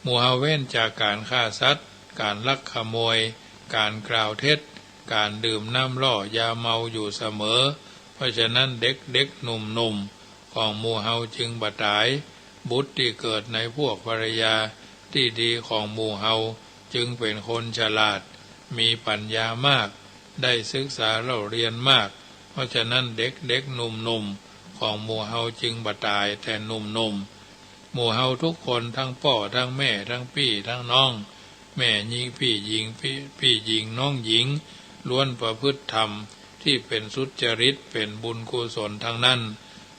หมู่เฮาเว้นจากก๋านฆ่าสัตว์ ก๋านลักขโมย ก๋านกล่าวเท็จ ก๋านดื่มน้ำล่อยาเมาอยู่เสมอ เพราะฉะนั้นเด็กๆ หนุ่มๆ ของหมู่เฮาจึงบ่ต๋าย บุตรตี้เกิดในพวกภรรยาตี้ดีของหมู่เฮาจึงเป๋นคนฉลาด มีปัญญามาก ได้ศึกษาเล่าเรียนมาก เพราะฉะนั้นเด็กๆ หนุ่มๆ ของหมู่เฮาจึงบ่ต๋ายแต่หนุ่มๆ หมู่เฮาทุกคน ทั้งป้อ ทั้งแม่ ทั้งปี้ ทั้งน้อง แม่หญิง ปี้หญิง ปี้ ปี้หญิง น้องหญิง ล้วนประพฤติธรรมตี้เป๋นสุจริต เป๋นบุญกุศลทั้งนั้น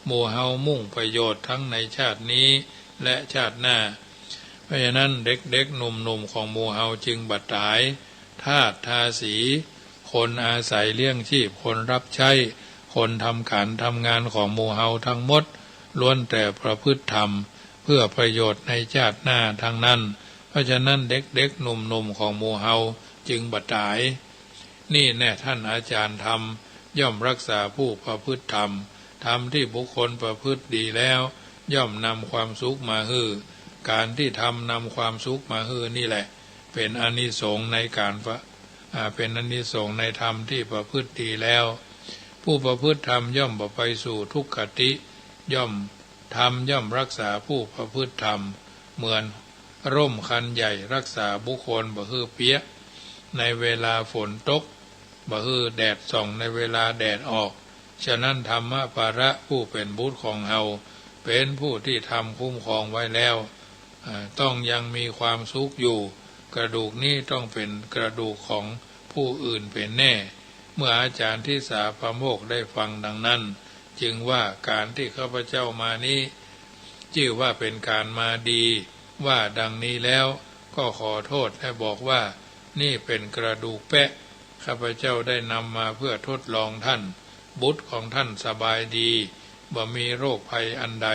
หมู่เฮามุ่งประโยชน์ทั้งในชาตินี้และชาติหน้า เพราะฉะนั้นเด็กๆ หนุ่มๆ ของหมู่เฮาจึงบ่ต๋าย ทาส ทาสี คนอาศัยเลี้ยงชีพ คนรับใช้ คนทำก๋านทำงานของหมู่เฮาทั้งหมด ล้วนแต่ประพฤติธรรมเพื่อประโยชน์ในชาติหน้าทั้งนั้น เพราะฉะนั้นเด็กๆ หนุ่มๆ ของหมู่เฮาจึงบ่ต๋าย นี่แน่ท่านอาจารย์ธรรม ย่อมรักษาผู้ประพฤติธรรม ธรรมที่บุคคลประพฤติดีแล้ว ย่อมนำความสุขมาหื้อ ก๋านที่ธรรมนำความสุขมาหื้อนี่แหละ เป๋นอานิสงส์ในก๋านประ อ่า เป๋นอานิสงส์ในธรรมที่ประพฤติดีแล้ว ผู้ประพฤติธรรมย่อมบ่ไปสู่ทุกขคติ ย่อม ธรรมย่อมรักษาผู้ประพฤติธรรม เหมือนร่มคันใหญ่รักษาบุคคลบ่หื้อเปียกในเวลาฝนตก บ่หื้อแดดส่องในเวลาแดดออก ฉะนั้นธรรมภาระผู้เป๋นบุตรของเฮา เป๋นผู้ที่ธรรมคุ้มครองไว้แล้ว อ่า ต้องยังมีความสุขอยู่ กระดูกนี้ต้องเป๋นกระดูกของผู้อื่นเป๋นแน่ เมื่ออาจารย์ทิสาปาโมกข์ได้ฟังดังนั้น จึงว่า ก๋านที่ข้าพเจ้ามานี้ จื้อว่าเป๋นก๋านมาดี ว่าดังนี้แล้ว ก็ขอโทษและบอกว่า นี่เป๋นกระดูกแป๊ะ ข้าพเจ้าได้นำมาเพื่อทดลองท่าน บุตรของท่านสบายดี บ่มีโรคภัยอันใด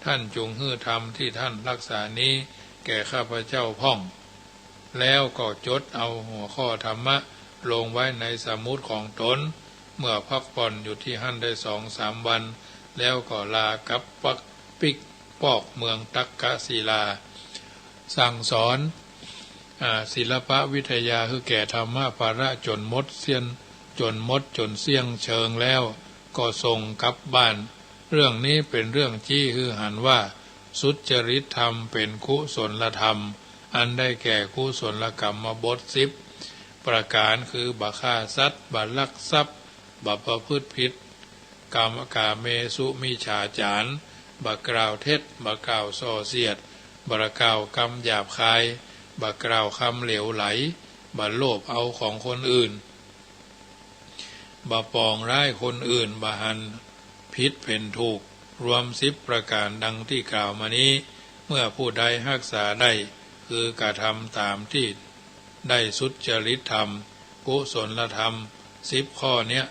ท่านจงหื้อธรรมที่ท่านรักษานี้แก่ข้าพเจ้าพ่อง แล้วก็จดเอาหัวข้อธรรมะลงไว้ในสมุดของตน เมื่อพักผ่อนอยู่ที่หั้นได้สองสามวัน แล้วก็ลากลับปักปิ๊กปอกเมืองตักกศิลา สั่งสอน อ่า ศิลปวิทยาหื้อแก่ธรรมภาระจ๋นหมดเสี้ยน จ๋นหมดจ๋นเสี้ยงเชิงแล้ว ก็ส่งกลับบ้าน เรื่องนี้เป๋นเรื่องจี้หื้อหันว่า สุจริตธรรมเป๋นกุศลธรรม อันได้แก่กุศลกรรมบทสิบประก๋าน คือบ่ฆ่าสัตว์ บ่ลักทรัพย์ บ่ประพฤติผิด กาม- กาเมสุมิจฉาจาร บ่กล่าวเท็จ บ่กล่าวส่อเสียด บ่กล่าวกำหยาบคาย บ่กล่าวกำเหลวไหล บ่โลภเอาของคนอื่น บ่ปองร้ายคนอื่น บ่หันผิดเป๋นถูก รวมสิบประก๋านดังตี้กล่าวมานี้ เมื่อผู้ใดฮักษาได้ คือกระทำต๋ามตี้ได้สุจริตธรรม กุศลธรรมสิบข้อเนี้ย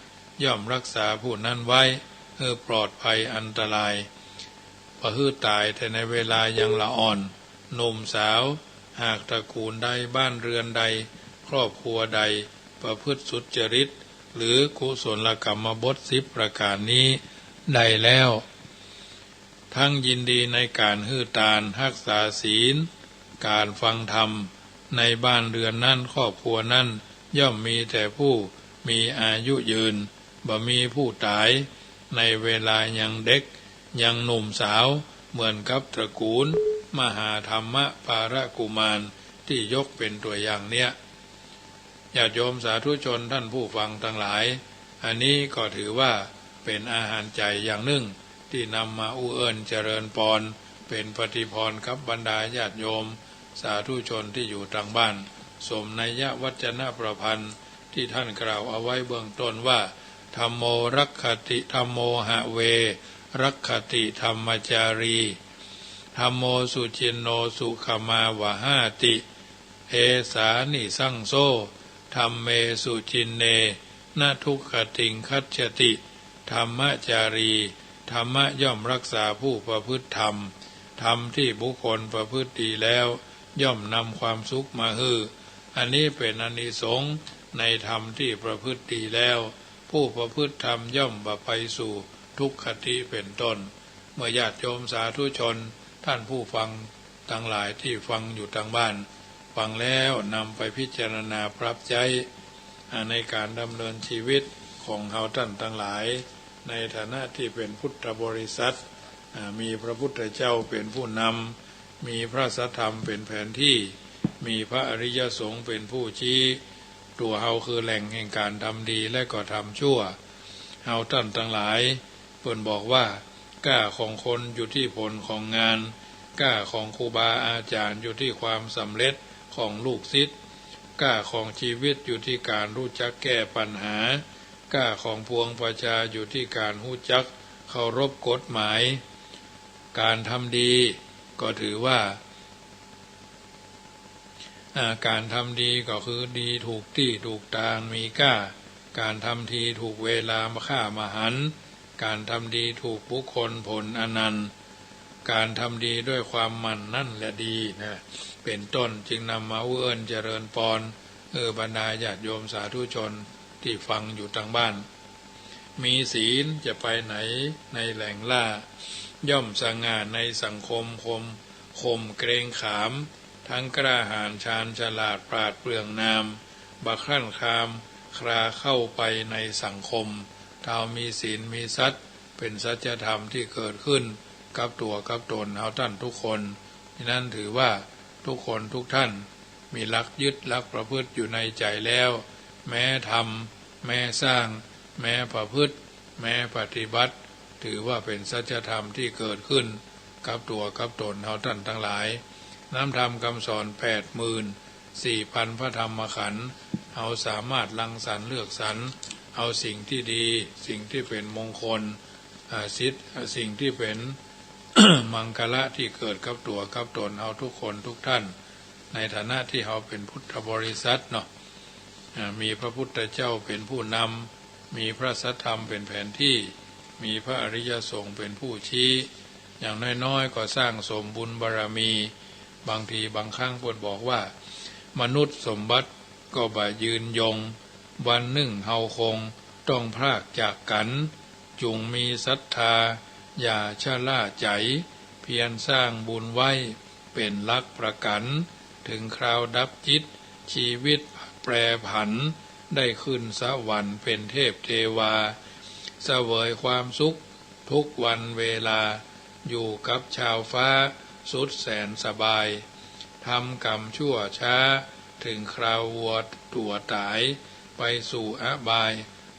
ย่อมฮักษาผู้นั้นไว้ หื้อปลอดภัยอันตราย บ่หื้อต๋ายแต่ในเวลายังละอ่อน หนุ่มสาว หากตระกูลใด บ้านเรือนใด ครอบครัวใด ประพฤติสุจริต หรือกุศลกรรมบทสิบประก๋านนี้ได้แล้ว ทั้งยินดีในก๋านหื้อตาน ฮักษาศีล ก๋านฟังธรรม ในบ้านเรือนนั้น ครอบครัวนั้น ย่อมมีแต่ผู้มีอายุยืน บ่มีผู้ต๋ายในเวลายังเด็ก ยังหนุ่มสาว เหมือนกับตระกูลมหาธรรมปาลกุมารตี้ยกเป๋นตั๋วอย่างเนี้ย ญาติโยมสาธุชนท่านผู้ฟังตังหลาย อันนี้ก็ถือว่าเป๋นอาหารใจ๋อย่างนึ่ง ตี้นำมาอู้เอิ้นเจริญปอน เป๋นปฏิภรณ์กับบรรดาญาติโยมสาธุชนตี้อยู่ตางบ้าน สมนัยยะวัจนประพันธ์ตี้ท่านกล่าวเอาไว้เบื้องต้นว่า ธัมโมรักขติ ธัมโมหะเว รักขติธัมมจารี ธัมโมสุจินโน สุขมาวหาติ เอสานิสังโส ธัมเมสุจินเน นะทุกขติงคัจฉติ ธัมมจารี ธรรมะย่อมฮักษาผู้ประพฤติธรรม ธรรมตี้บุคคลประพฤติดีแล้ว ย่อมนำความสุขมาหื้อ อันนี้เป๋นอานิสงส์ในธรรมตี้ประพฤติดีแล้ว ผู้ประพฤติธรรมย่อมบ่ไปสู่ทุกขติเป๋นต้น เมื่อญาติโยมสาธุชนท่านผู้ฟังตังหลายตี้ฟังอยู่ตางบ้าน ฟังแล้วนำไปพิจารณาปรับใจ๊ อ่า ในก๋านดำเนินชีวิตของเฮาต้านตังหลาย ในฐานะตี้เป๋นพุทธบริษัท อ่า มีพระพุทธเจ้าเป๋นผู้นำ มีพระสัทธรรมเป๋นแผนตี้ มีพระอริยสงฆ์เป๋นผู้ชี้ ตั๋วเฮาคือแหล่งแห่งก๋านทำดีและก็ทำชั่ว เฮาต้านตังหลาย เปิ้นบอกว่า กล้าของคนอยู่ตี้ผลของงาน กล้าของครูบาอาจ๋ารย์อยู่ตี้ความสำเร็จของลูกศิษย์ กล้าของชีวิตอยู่ตี้ก๋านฮู้จักแก้ปัญหา กล้าของปวงประชาอยู่ตี้ก๋านฮู้จักเคารพกฎหมาย ก๋านทำดีก็ถือว่า อ่า ก๋านทำดีก็คือดีถูกตี้ถูกตางมีก้า ก๋านทำดีถูกเวลาค่ามหันต์ ก๋านทำดีถูกบุคคลผลอนันต์ ก๋านทำดีด้วยความหมั่นนั่นแหละดีนะ เป๋นต้น จึงนำมาอู้เอิ้นเจริญปอน เออ บรรดาญาติโยมสาธุชนตี้ฟังอยู่ตางบ้าน มีศีลจะไปไหนในแหล่งล่า ย่อมสง่าในสังคม คม ข่มเกรงขาม ทั้งกล้าหาญชาญฉลาดปราดเปรื่องนาม บ่คลั่นคลามคลาเข้าไปในสังคม เฮามีศีลมีสัตย์ เป๋นสัจธรรมตี้เกิดขึ้นกับตั๋วกับตนเฮาต้านทุกคน ฉะนั้นถือว่าทุกคนทุกท่าน มีหลักยึดหลักประพฤติอยู่ในใจ๋แล้ว แม้ทำ แม้สร้าง แม้ประพฤติ แม้ปฏิบัติ ถือว่าเป๋นสัจธรรมตี้เกิดขึ้นกับตั๋วกับตนเฮาต้านตังหลาย น้ำธรรมกำสอนแปดหมื่นสี่พันพระธรรมขันธ์ เฮาสามารถรังสรรค์เลือกสรร เอาสิ่งตี้ดี สิ่งตี้เป๋นมงคล อ่า สิทธิ์ สิ่งตี้เป๋น มังคละตี้เกิดกับตั๋วกับตนเฮาทุกคนทุกท่าน ในฐานะตี้เฮาเป๋นพุทธบริษัทเนาะ อ่า มีพระพุทธเจ้าเป๋นผู้นำ มีพระสัทธรรมเป๋นแผนตี้ มีพระอริยสงฆ์เป๋นผู้ชี้ อย่างน้อยๆ ก็สร้างสมบุญบารมี บางทีบางครั้งเปิ้นบอกว่า มนุษย์สมบัติก็บ่ยืนยง วันนึ่งเฮาคงต้องพรากจากกั๋น จุ่งมีศรัทธา อย่าชะล่าใจ๋ เพียรสร้างบุญไว้เป๋นหลักประกั๋น ถึงคราวดับจิต ชีวิตแปรผัน ได้ขึ้นสวรรค์เป๋นเทพเทวา เสวยความสุข ทุกวันเวลา อยู่กับชาวฟ้าสุดแสนสบาย ทำกรรมชั่วช้า ถึงคราววัวตั๋วตาย ไปสู่อบาย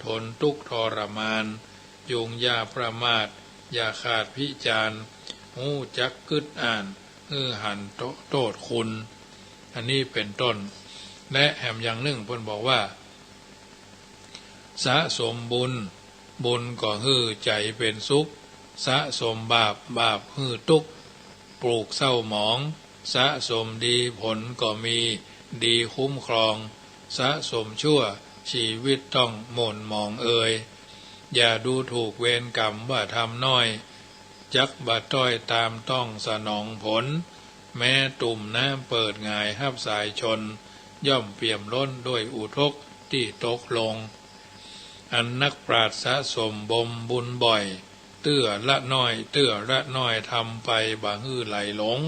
ทนตุ๊กข์ทรมาน จุ่งอย่าประมาท อย่าขาดพิจารณ์ ฮู้จักกึ๊ดอ่าน หื้อหันโต- โต้ษคุณ อันนี้เป๋นต้น และแหมอย่างนึ่งเปิ้นบอกว่า สะสมบุญ บุญก็หื้อใจ๋เป๋นสุข สะสมบาป บาปหื้อตุ๊กข์ ปลูกเศร้าหมอง สะสมดี ผลก็มี ดีคุ้มครอง สะสมชั่ว ชีวิตต้องหม่นหมองเอย อย่าดูถูกเวรกรรมว่าทำน้อย จักบ่ต้อยตามต้องสนองผล แม้ตุ่มน้ำเปิดหงายฮับสายชน ย่อมเปี่ยมล้นด้วยอุทกตี้ตกลง อันนักปราชญ์สะสมบ่มบุญบ่อย เตื้อละน้อย เตื้อละน้อยทำไปบ่หื้อไหลหลง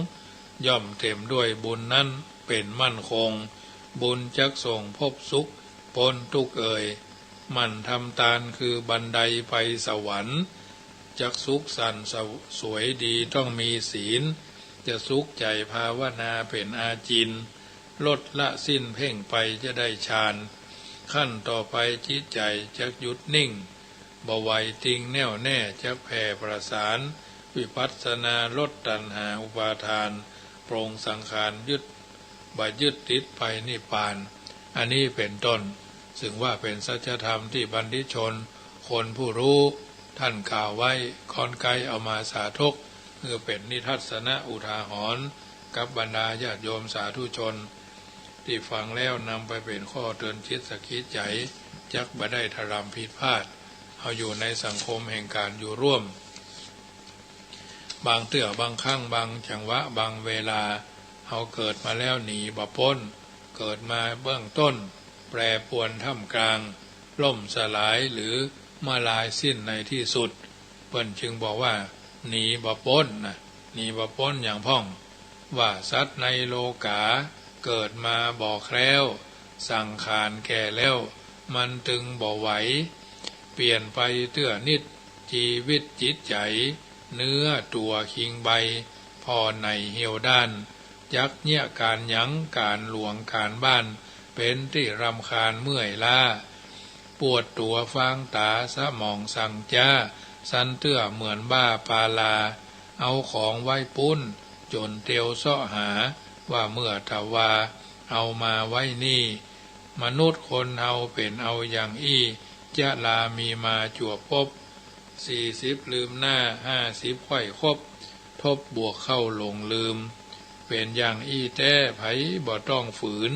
ย่อมเต็มด้วยบุญนั้นเป๋นมั่นคง บุญจักส่งพบสุข ป๊นตุ๊กข์เอย หมั่นทำตานคือบันไดไปสวรรค์ จักสุขสันต์สวยดีต้องมีศีล จะสุขใจ๋ภาวนาเป๋นอาจิณ ลดละสิ้นเพ่งไปจะได้ฌาน ขั้นต่อไปจิตใจ๋จักหยุดนิ่ง บ่ไหวติงแน่วแน่จักแผ่ประสาน วิปัสสนาลดตัณหาอุปาทาน ปลงสังขารยึด บ่ยึดติดไปนิพพาน อันนี้เป๋นต้น ซึ่งว่าเป๋นสัจธรรมตี้บัณฑิตชน คนผู้ฮู้ ต้านกล่าวไว้ ค่อนใก้เอามาสาธก หื้อเป๋นนิทัศนะอุทาหรณ์ กับบรรดาญาติโยมสาธุชน ตี้ฟังแล้วนำไปเป๋นข้อเตือนจิตสะกิดใจ๋ จักบ่ได้ถลำผิดพลาด เฮาอยู่ในสังคมแห่งก๋านอยู่ร่วม บางเตื้อบางครั้ง บางจังหวะ บางเวลา เฮาเกิดมาแล้วหนีบ่ป๊น เกิดมาเบื้องต้น แปรปรวนท่ามกลาง ล่มสลายหรือมลายสิ้นในตี้สุด เปิ้นจึงบอกว่า หนีบ่ป๊นนะ หนีบ่ป๊นอย่างพ่อง ว่าสัตว์ในโลก๋า เกิดมาบ่แคล้ว สังขารแก่แล้ว มันตึงบ่ไหว เปลี่ยนไปเตื้อนิด จีวิตจิตใจ๋ เนื้อตั๋วคิงใบ ผ่อไหนเหี่ยวด้าน จักเยียะก๋านหยัง ก๋านหลวงก๋านบ้าน เป๋นตี้รำคาญเมื่อยล้า ปวดตั๋วฟางต๋า สมองสั่งจ๊า สันเตื้อเหมือนบ้าปาลา เอาของไว้ปู๊น จ๋นเตียวเซาะหา ว่าเมื่อตะวา เอามาไว้นี่ มนุษย์คนเฮาเป๋นเอาอย่างอี้ จะลามีมาจั่วปบ สี่สิบลืมหน้า ห้าสิบใค่คบ ทบบวกเข้าหลงลืม เป๋นอย่างอี้แต๊ ใผบ่ต้องฝืน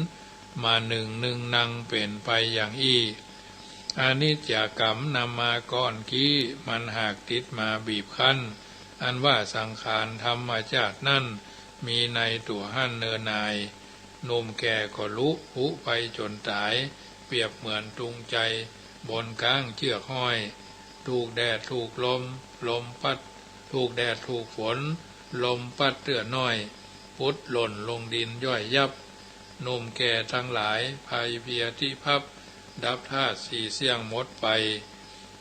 มานึ่งนึ่งนังเป๋นไปอย่างอี้ อนิจจกรรมนำมาก้อนกี้ มันหากติดมาบีบคั้น อันว่าสังขารธรรมชาตินั้น มีในตั๋วหั้นเนินนาย หนุ่มแก่ก็ลุ หุไปจ๋นต๋าย เปรียบเหมือนตุงใจ๋ บนก๊างเจื้อกห้อย ถูกแดดถูกลม ลมปั๊ด ถูกแดดถูกฝน ลมปั๊ดเตื้อน้อย ปุดหล่นลงดินย่อยยับ หนุ่มแก่ตังหลาย ไพเพลียตี้พับ ดับธาตุสี่เสี้ยงหมดไป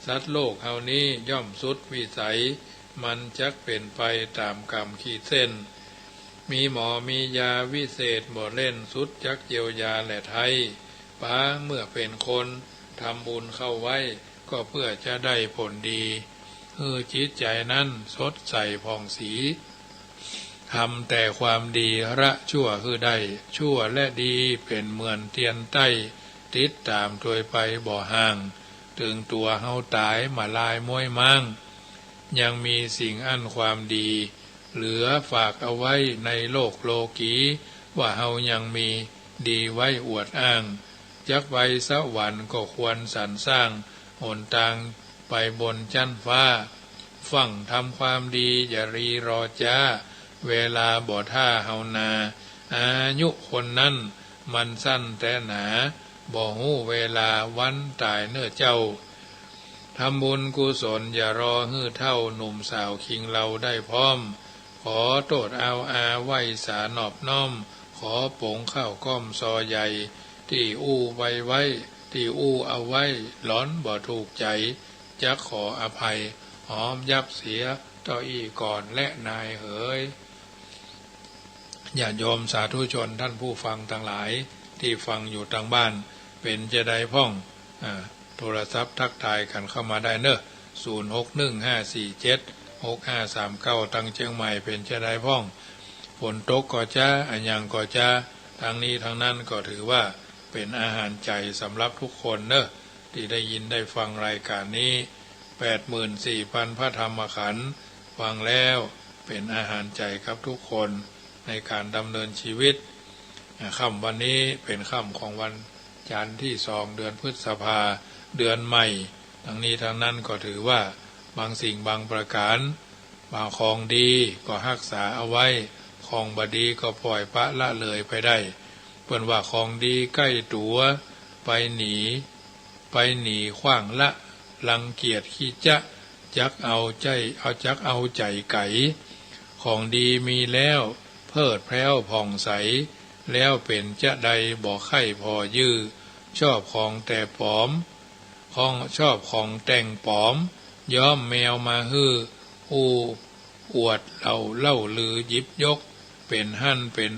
สัตว์โลกเฮานี้ย่อมสุดวิสัย มันจักเป๋นไปต๋ามกรรมขีดเส้น มีหมอมียาวิเศษบ่เล่น สุดจักเยียวยาแลไท้ ปางเมื่อเป๋นคน ทำบุญเข้าไว้ ก็เปื้อจะได้ผลดี หื้อจิตใจ๋นั้นสดใสผ่องสี ทำแต่ความดีละชั่วหื้อได้ ชั่วและดีเป๋นเหมือนเตียนใต้ ติดต๋ามตวยไปบ่ห่าง เถิงตั๋วเฮาต๋ายมาลายม้วยม้าง ยังมีสิ่งอั้นความดี เหลือฝากเอาไว้ในโลกโลกี ว่าเฮายังมีดีไว้อวดอ้าง จักไปสวรรค์ก็ควรสรรสร้าง หนตางไปบนจั๊นฟ้า ฟั่งทำความดีอย่ารีรอจ๊า เวลาบ่ถ้าเฮานา อายุคนนั้นมันสั้นแต๊หนา บ่ฮู้เวลาวันต๋ายเน่อเจ้า ทำบุญกุศลอย่ารอหื้อเฒ่า หนุ่มสาวคิงเลาได้พร้อม ขอโต้ษอาวอาไหว้สานอบน้อม ขอป๋งข้าวก้อมซอใหญ่ ตี้อู้ไว้ไว้ ตี้อู้เอาไว้ หลอนบ่ถูกใจ๋ จักขออภัย หอมยับเสียเต้าอี้ก่อนแลนายเหย ญาติโยมสาธุชนท่านผู้ฟังตังหลายตี้ฟังอยู่ตางบ้าน เป๋นจาใดพ่อง อ่า โทรศัพท์ตั๊กตายกั๋นเข้ามาได้เน่อ ศูนย์หกหนึ่งห้าสี่เจ็ดหกห้าสามเก้า ตางเจียงใหม่เป๋นจาใดพ่อง ฝนตกก่อจ๊า อะหยังก่อจ๊า ตังนี้ตังนั้นก็ถือว่าเป๋นอาหารใจ๋สำหรับกู้คนเน่อ ตี้ได้ยินได้ฟังรายก๋านนี้ แปดหมื่นสี่พันพระธรรมขันธ์ ฟังแล้วเป๋นอาหารใจ๋กับกู้คนในก๋านดำเนินจีวิต อ่า ค่ำวันนี้เป๋นค่ำของวันจันทร์ตี้สองเดือนพฤษภา เดือนใหม่ ตังนี้ตังนั้นก็ถือว่าบางสิ่งบางประก๋าน บางของดีก็ฮักษาเอาไว้ ของบ่ดีก็ป่อยปละละเลยไปได้ เปิ้นว่าของดีใก้ตั๋ว ไปหนี ไปหนีขว้างละ รังเกียจขี้จ๊ะ จักเอาใจ๋ เอา จักเอาใจ๋ไก๋ ของดีมีแล้ว เพลิดแพร้วผ่องใส แล้วเป๋นจาใดบ่ใค่ผ่อยื้อ ชอบของแต่ปลอม ของ ชอบของแต่งปลอม ย้อมแมวมาหื้อ อู้อวดเล่า เล่าลือหยิบยก เป๋นหั้นเป๋น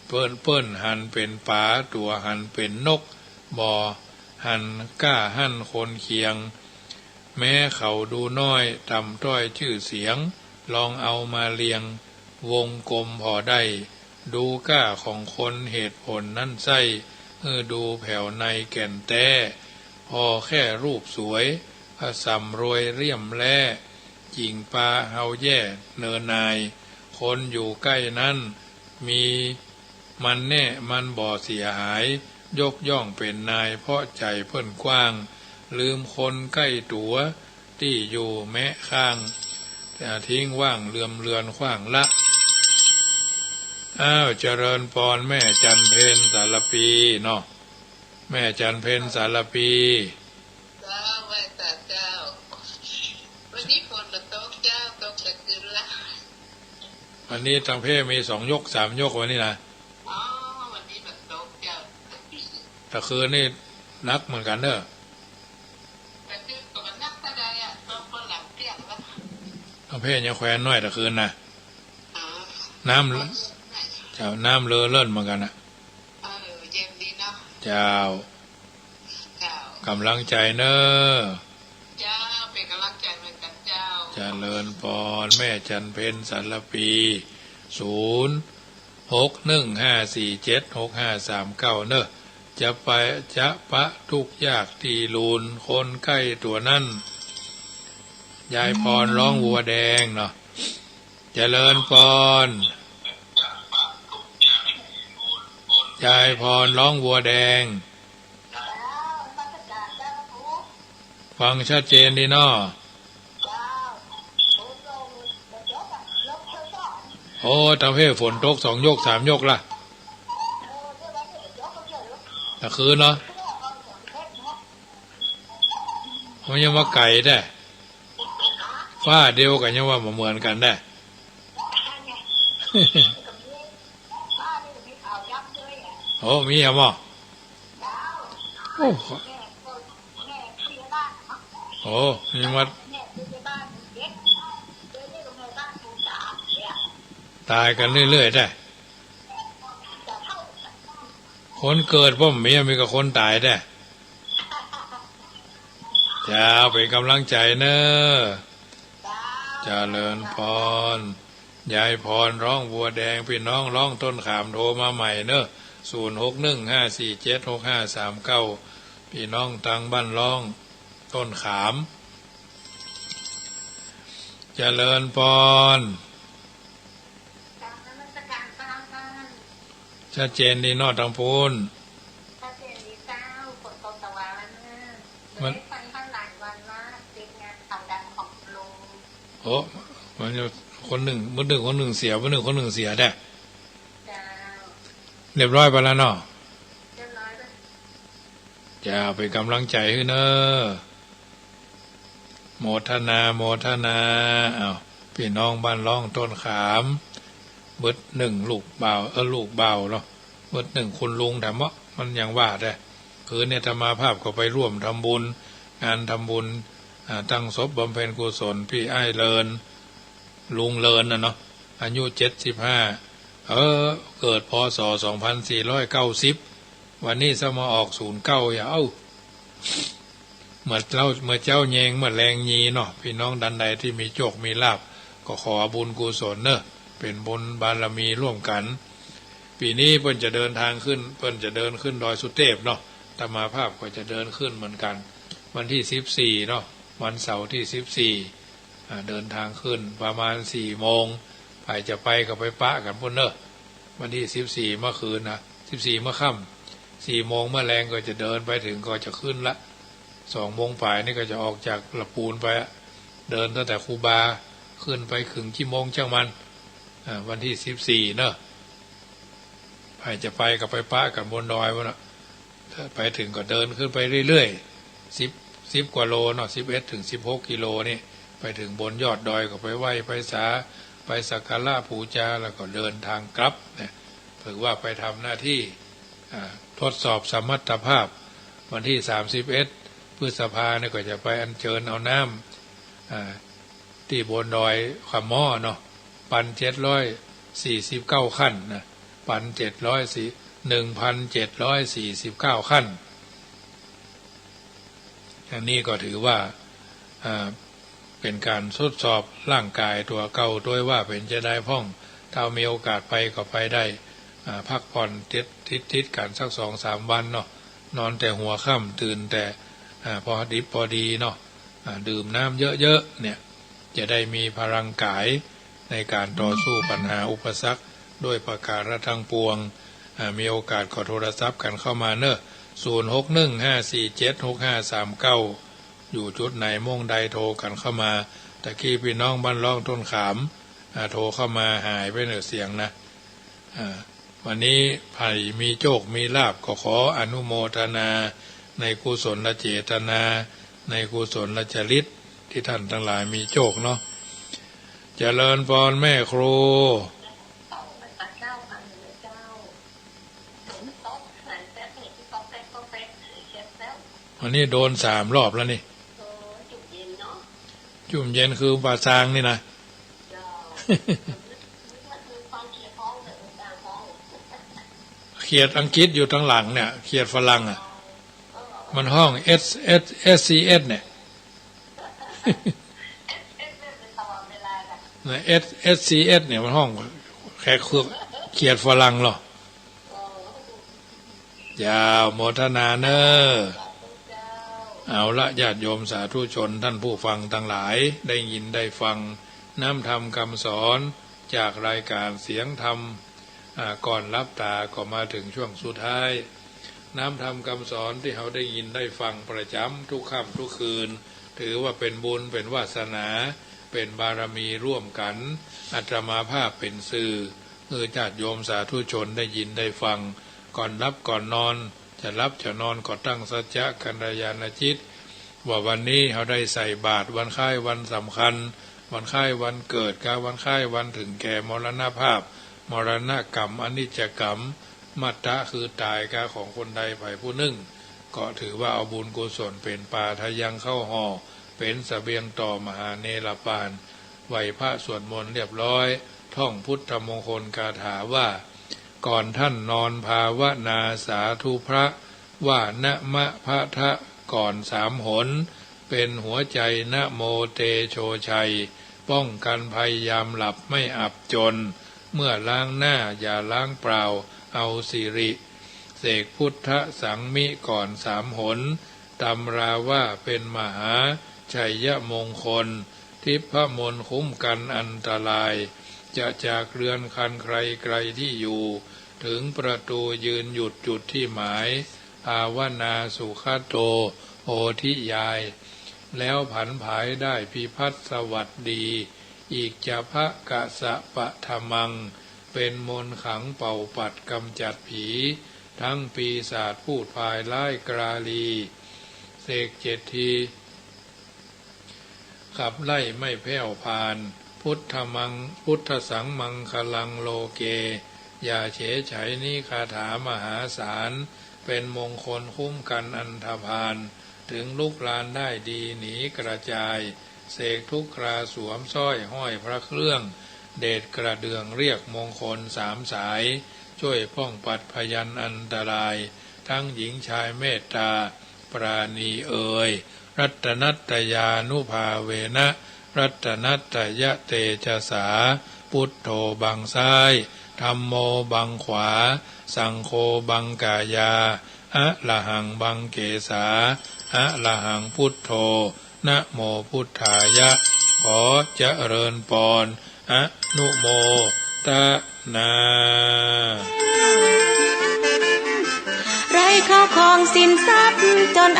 เปิ้น เปิ้นหันเป๋นป๋า ตั๋วหันเป๋นนก บ่หันก้าหั้นคนเคียง แม้เขาดูน้อยต่ำต้อยจื้อเสียง ลองเอามาเรียง วงกลมผ่อได้ ดูก้าของคนเหตุผลนั้นใส้ หื้อดูแผวในแก่นแต๊ ผ่อแค่รูปสวย ผสำรวยเลี่ยมแล้ จิ่งปาเฮาแย่เนินนาย คนอยู่ใก้นั้น มีมันแน่มันบ่เสียหาย ยกย่องเป๋นนายเพราะใจ๋เปิ้นกว้าง ลืมคนใก้ตั๋วตี้อยู่แมะข้าง ทิ้งว่างเลือมเลือนขว้างละ อ้าว เจริญปอน แม่จันเพ็ญสารภีเนาะ แม่จันเพ็ญสารภี เจ้า ไหว้สาเจ้า วันนี้ฝนบ่ตกเจ้า ตกแต่คืนละ วันนี้ตางเพมีสองยกสามยกวันนี้นะ อ๋อ วันนี้บ่ตกเจ้า ตะคืนนี่หนักเหมือนกั๋นเน่อ ตะคืนก็บ่หนักเต้าใดอะ ตกก็หลังเตี้ยงละ ตางเพยังแควนน้อยตะคืนนะ อ๋อ น้ำ เจ้า น้ำเลอะเลิ่นเหมือนกั๋นนะ เออ เย็นดีเนาะ เจ้า เจ้า ก๋ำลังใจ๋เน่อ เจ้า เป๋นก๋ำลังใจ๋เหมือนกั๋นเจ้า เจริญปอน แม่จันเพ็ญสารภี ศูนย์หกหนึ่งห้าสี่เจ็ดหกห้าสามเก้า เน่อ จะไป จะปะทุกข์ยากตี้ลูน คนใก้ตั๋วนั้น ยายพรร้องวัวแดงเนาะ เจริญปอน ยายพรร้องวัวแดง ฟังชัดเจนดีเนาะ โอ้ ตางเพฝนตกสองยกสามยกละ ตะคืนเนาะ มันยังบ่ไก๋แต๊ ฟ้าเดียวกั๋นยังว่าบ่เหมือนกั๋นแต๊ โอ้ มีอะหม่อ โอ้ โอ้ มีมา ต๋ายกั๋นเรื่อยๆ แต๊ คนเกิดบ่มี มีก้าคนต๋ายแต๊ เจ้า เป๋นก๋ำลังใจ๋เน่อ เจริญปอน ยายพรร้องวัวแดง ปี้น้องร้องต้นขามโทรมาใหม่เน่อ ศูนย์หกหนึ่งห้าสี่เจ็ดหกห้าสามเก้า ปี้น้องตางบ้านร้องต้นขาม เจริญปอน กราบนมัสก๋านเจ้า ชัดเจนดีเนาะตางปู๊น ชัดเจนดีเจ้า ฝนตกตะวัน มัน ไม่ได้ฟังตั้งหลายวันละ ติดงานข่าวดังของคุณลุง โอ้ มันคนนึ่ง มื้อนึ่งคนนึ่งเสีย มื้อนึ่งคนนึ่งเสียแต๊ เจ้า เรียบร้อยไปแล้วเนาะ เรียบร้อยแล้ว เจ้า เป๋นก๋ำลังใจ๋หื้อเน่อ โมทนา โมทนา อ้าว ปี้น้องบ้านร้องต้นขาม เบิดนึ่งลูกบ่าว เออ ลูกบ่าวเนาะ เบิดนึ่งคุณลุงแถมเนาะ มันยังว่าแต๊ คืนนี้อาตมาภาพก็ไปร่วมทำบุญ งานทำบุญ อ่า ตั้งศพบำเพ็ญกุศล ปี้อ้ายเลิน ลุงเลินน่ะเนาะ อายุเจ็ดสิบห้า เออ เกิด พ.ศ. สองพันสี่ร้อยเก้าสิบ วันนี้ซะมาออก ศูนย์เก้า อย่า เอ้า เมื่อเจ๊า เมื่อเจ๊าแยง เมื่อแลงยีเนาะ ปี้น้องตันใดตี้มีโจคมีลาภ ก็ขอเอาบุญกุศลเนาะ เป๋นบุญบารมีร่วมกั๋น ปี๋นี้เปิ้นจะเดินตางขึ้น เปิ้นจะเดินขึ้นดอยสุเตพเนาะ อาตมาภาพก็จะเดินขึ้นเหมือนกั๋น วันตี้สิบสี่เนาะ วันเสาร์ตี้สิบสี่ อ่า เดินตางขึ้นประมาณสี่โมง ใผจะไปก็ไปปะกั๋นปู้นเนาะ วันตี้สิบสี่เมื่อคืนนะ สิบสี่เมื่อค่ำ สี่โมงเมื่อแลงก็จะเดินไปเถิงก็จะขึ้นละ สองโมงป๋ายนี่ก็จะออกจากละปูนไปอะ เดินตั้งแต่คูบาขึ้นไปเถิงกี่โมงจ้างมัน อ่า วันตี้สิบสี่เนาะ ใผจะไปก็ไปปะกั๋นบนดอยปู้นน่ะ ไปเถิงก็เดินขึ้นไปเรื่อยๆ สิบ สิบกว่าโลเนาะ สิบเอ็ดถึงสิบหกกิโลนี่ ไปเถิงบนยอดดอยก็ไปไหว้ไปสา ไปสักการะปู๋จา แล้วก็เดินตางกลับเนี่ย ถือว่าไปทำหน้าตี้ อ่า ทดสอบสมรรถภาพ วันตี้สามสิบเอ็ดพฤษภาเนี่ยก็จะไปอัญเจิญเอาน้ำ อ่า ตี้บนดอยคำม้อเนาะ ปันเจ็ดร้อยสี่สิบเก้าขั้นนะ ปันเจ็ดร้อยสี่ หนึ่งพันเจ็ดร้อยสี่สิบเก้าขั้น อันนี้ก็ถือว่า อ่า เป๋นก๋านทดสอบร่างก๋ายตั๋วเก่าตวยว่าเป๋นจาใดพ่อง ถ้ามีโอกาสไปก็ไปได้ อ่า พักผ่อนติด ติด ติดกั๋นสักสองสามวันเนาะ นอนแต่หัวค่ำ ตื่นแต่ อ่า พอดิบพอดีเนาะ อ่า ดื่มน้ำเยอะๆ เนี่ย จะได้มีพลังก๋ายในก๋านต่อสู้ปัญหาอุปสรรคด้วยประก๋าระตังปวง อ่า มีโอกาสก็โทรศัพท์กั๋นเข้ามาเนาะ ศูนย์หกหนึ่งห้าสี่เจ็ดหกห้าสามเก้า อยู่จุดไหนม่วงใดโทรกั๋นเข้ามา ตะกี้ปี้น้องบ้านล่องต้นขาม อ่า โทรเข้ามาหายไปเนาะเสียงนะ อ่า วันนี้ใผมีโจคมีลาภก็ขออนุโมทนาในกุศลเจตนา ในกุศลจริตตี้ต้านตังหลายมีโจคเนาะ เจริญปอนแม่ครู วันนี้โดนสามรอบแล้วนี่ จุ่มเย็นคือป่าซางนี่นะ เขียดอังกฤษอยู่ตังหลังเนี่ย เขียดฝรั่งอ่ะ มันฮ้อง เอส เอส เอส ซี เอส เนี่ย นะ เอส เอส ซี เอส เนี่ยมันฮ้องแขกเขือกเขียดฝรั่งเหรอ เจ้า โมทนาเนอ เอาละ ญาติโยมสาธุชน ท่านผู้ฟังตังหลาย ได้ยินได้ฟังน้ำธรรมคำสอนจากรายการเสียงธรรม อ่า ก่อนหลับต๋าก็มาเถิงช่วงสุดท้าย น้ำธรรมคำสอนตี้เฮาได้ยินได้ฟังประจ๋ำทุกค่ำทุกคืน ถือว่าเป๋นบุญเป๋นวาสนา เป๋นบารมีร่วมกั๋น อาตมาภาพเป๋นสื่อ หื้อญาติโยมสาธุชนได้ยินได้ฟัง ก่อนหลับก่อนนอน จะหลับจะนอนก็ตั้งสัจจะกัลยาณจิต ว่าวันนี้เฮาได้ใส่บาตรวันคล้ายวันสำคัญ วันคล้ายวันเกิด กาวันคล้ายวันเถิงแก่มรณภาพ มรณกรรม อนิจจกรรม มัตตะคือต๋าย กาของคนใดใผผู้นึ่ง ก็ถือว่าเอาบุญกุศลเป๋นปาทะยังข้าวห่อ เป๋นเสบียงต่อมหาเณรปาน ไหว้พระสวดมนต์เรียบร้อย ท่องพุทธมงคลคาถาว่า ก่อนท่านนอนภาวนาสาธุพระ ว่านะมะพะทะก่อนสามหน เป๋นหัวใจ๋นะโมเตโชชัย ป้องกันภัยยามหลับไม่อับจน เมื่อล้างหน้าอย่าล้างเปล่าเอาสิริ เสกพุทธสังมิก่อนสามหน ตำราว่าเป๋นมหาชัยมงคล ทิพมนต์คุ้มกันอันตราย จะจากเรือนคันใครไกลที่อยู่ ถึงประตูยืนหยุดจุดที่หมาย ภาวนาสุขโตโพธิญาณ แล้วผันผายได้พิพัฒน์สวัสดี อิจฉพะกะสะปะทะมัง เป๋นมนต์ขังเป่าปัดกำจัดผี ทั้งปีศาจพูดพายร้ายกราลี เสกเจ็ดที ขับไล่ไม่แผ้วพาน พุทธมัง พุทธสังมังคลังโลเก อย่าเฉยไฉนี้คาถามหาศาล เป๋นมงคลคุ้มกันอันธพาล ถึงลุกลานได้ดีหนีกระจาย เสกทุกคราสวมสร้อยห้อยพระเครื่อง เดชกระเดื่องเรียกมงคลสามสาย ช่วยป้องปัดพยันอันตราย ทั้งหญิงชายเมตตาปราณีเอย รัตนัตตยานุภาเวนะ รัตนัตตยเตจสา พุทโธบังซ้าย ธัมโมบังขวา สังโฆบังกายา อะระหังบังเกสา อะระหังพุทโธ นะโมพุทธายะ ขอเจริญปอน อนุโมทนา ไร้ข้าวของสินทรัพย์จน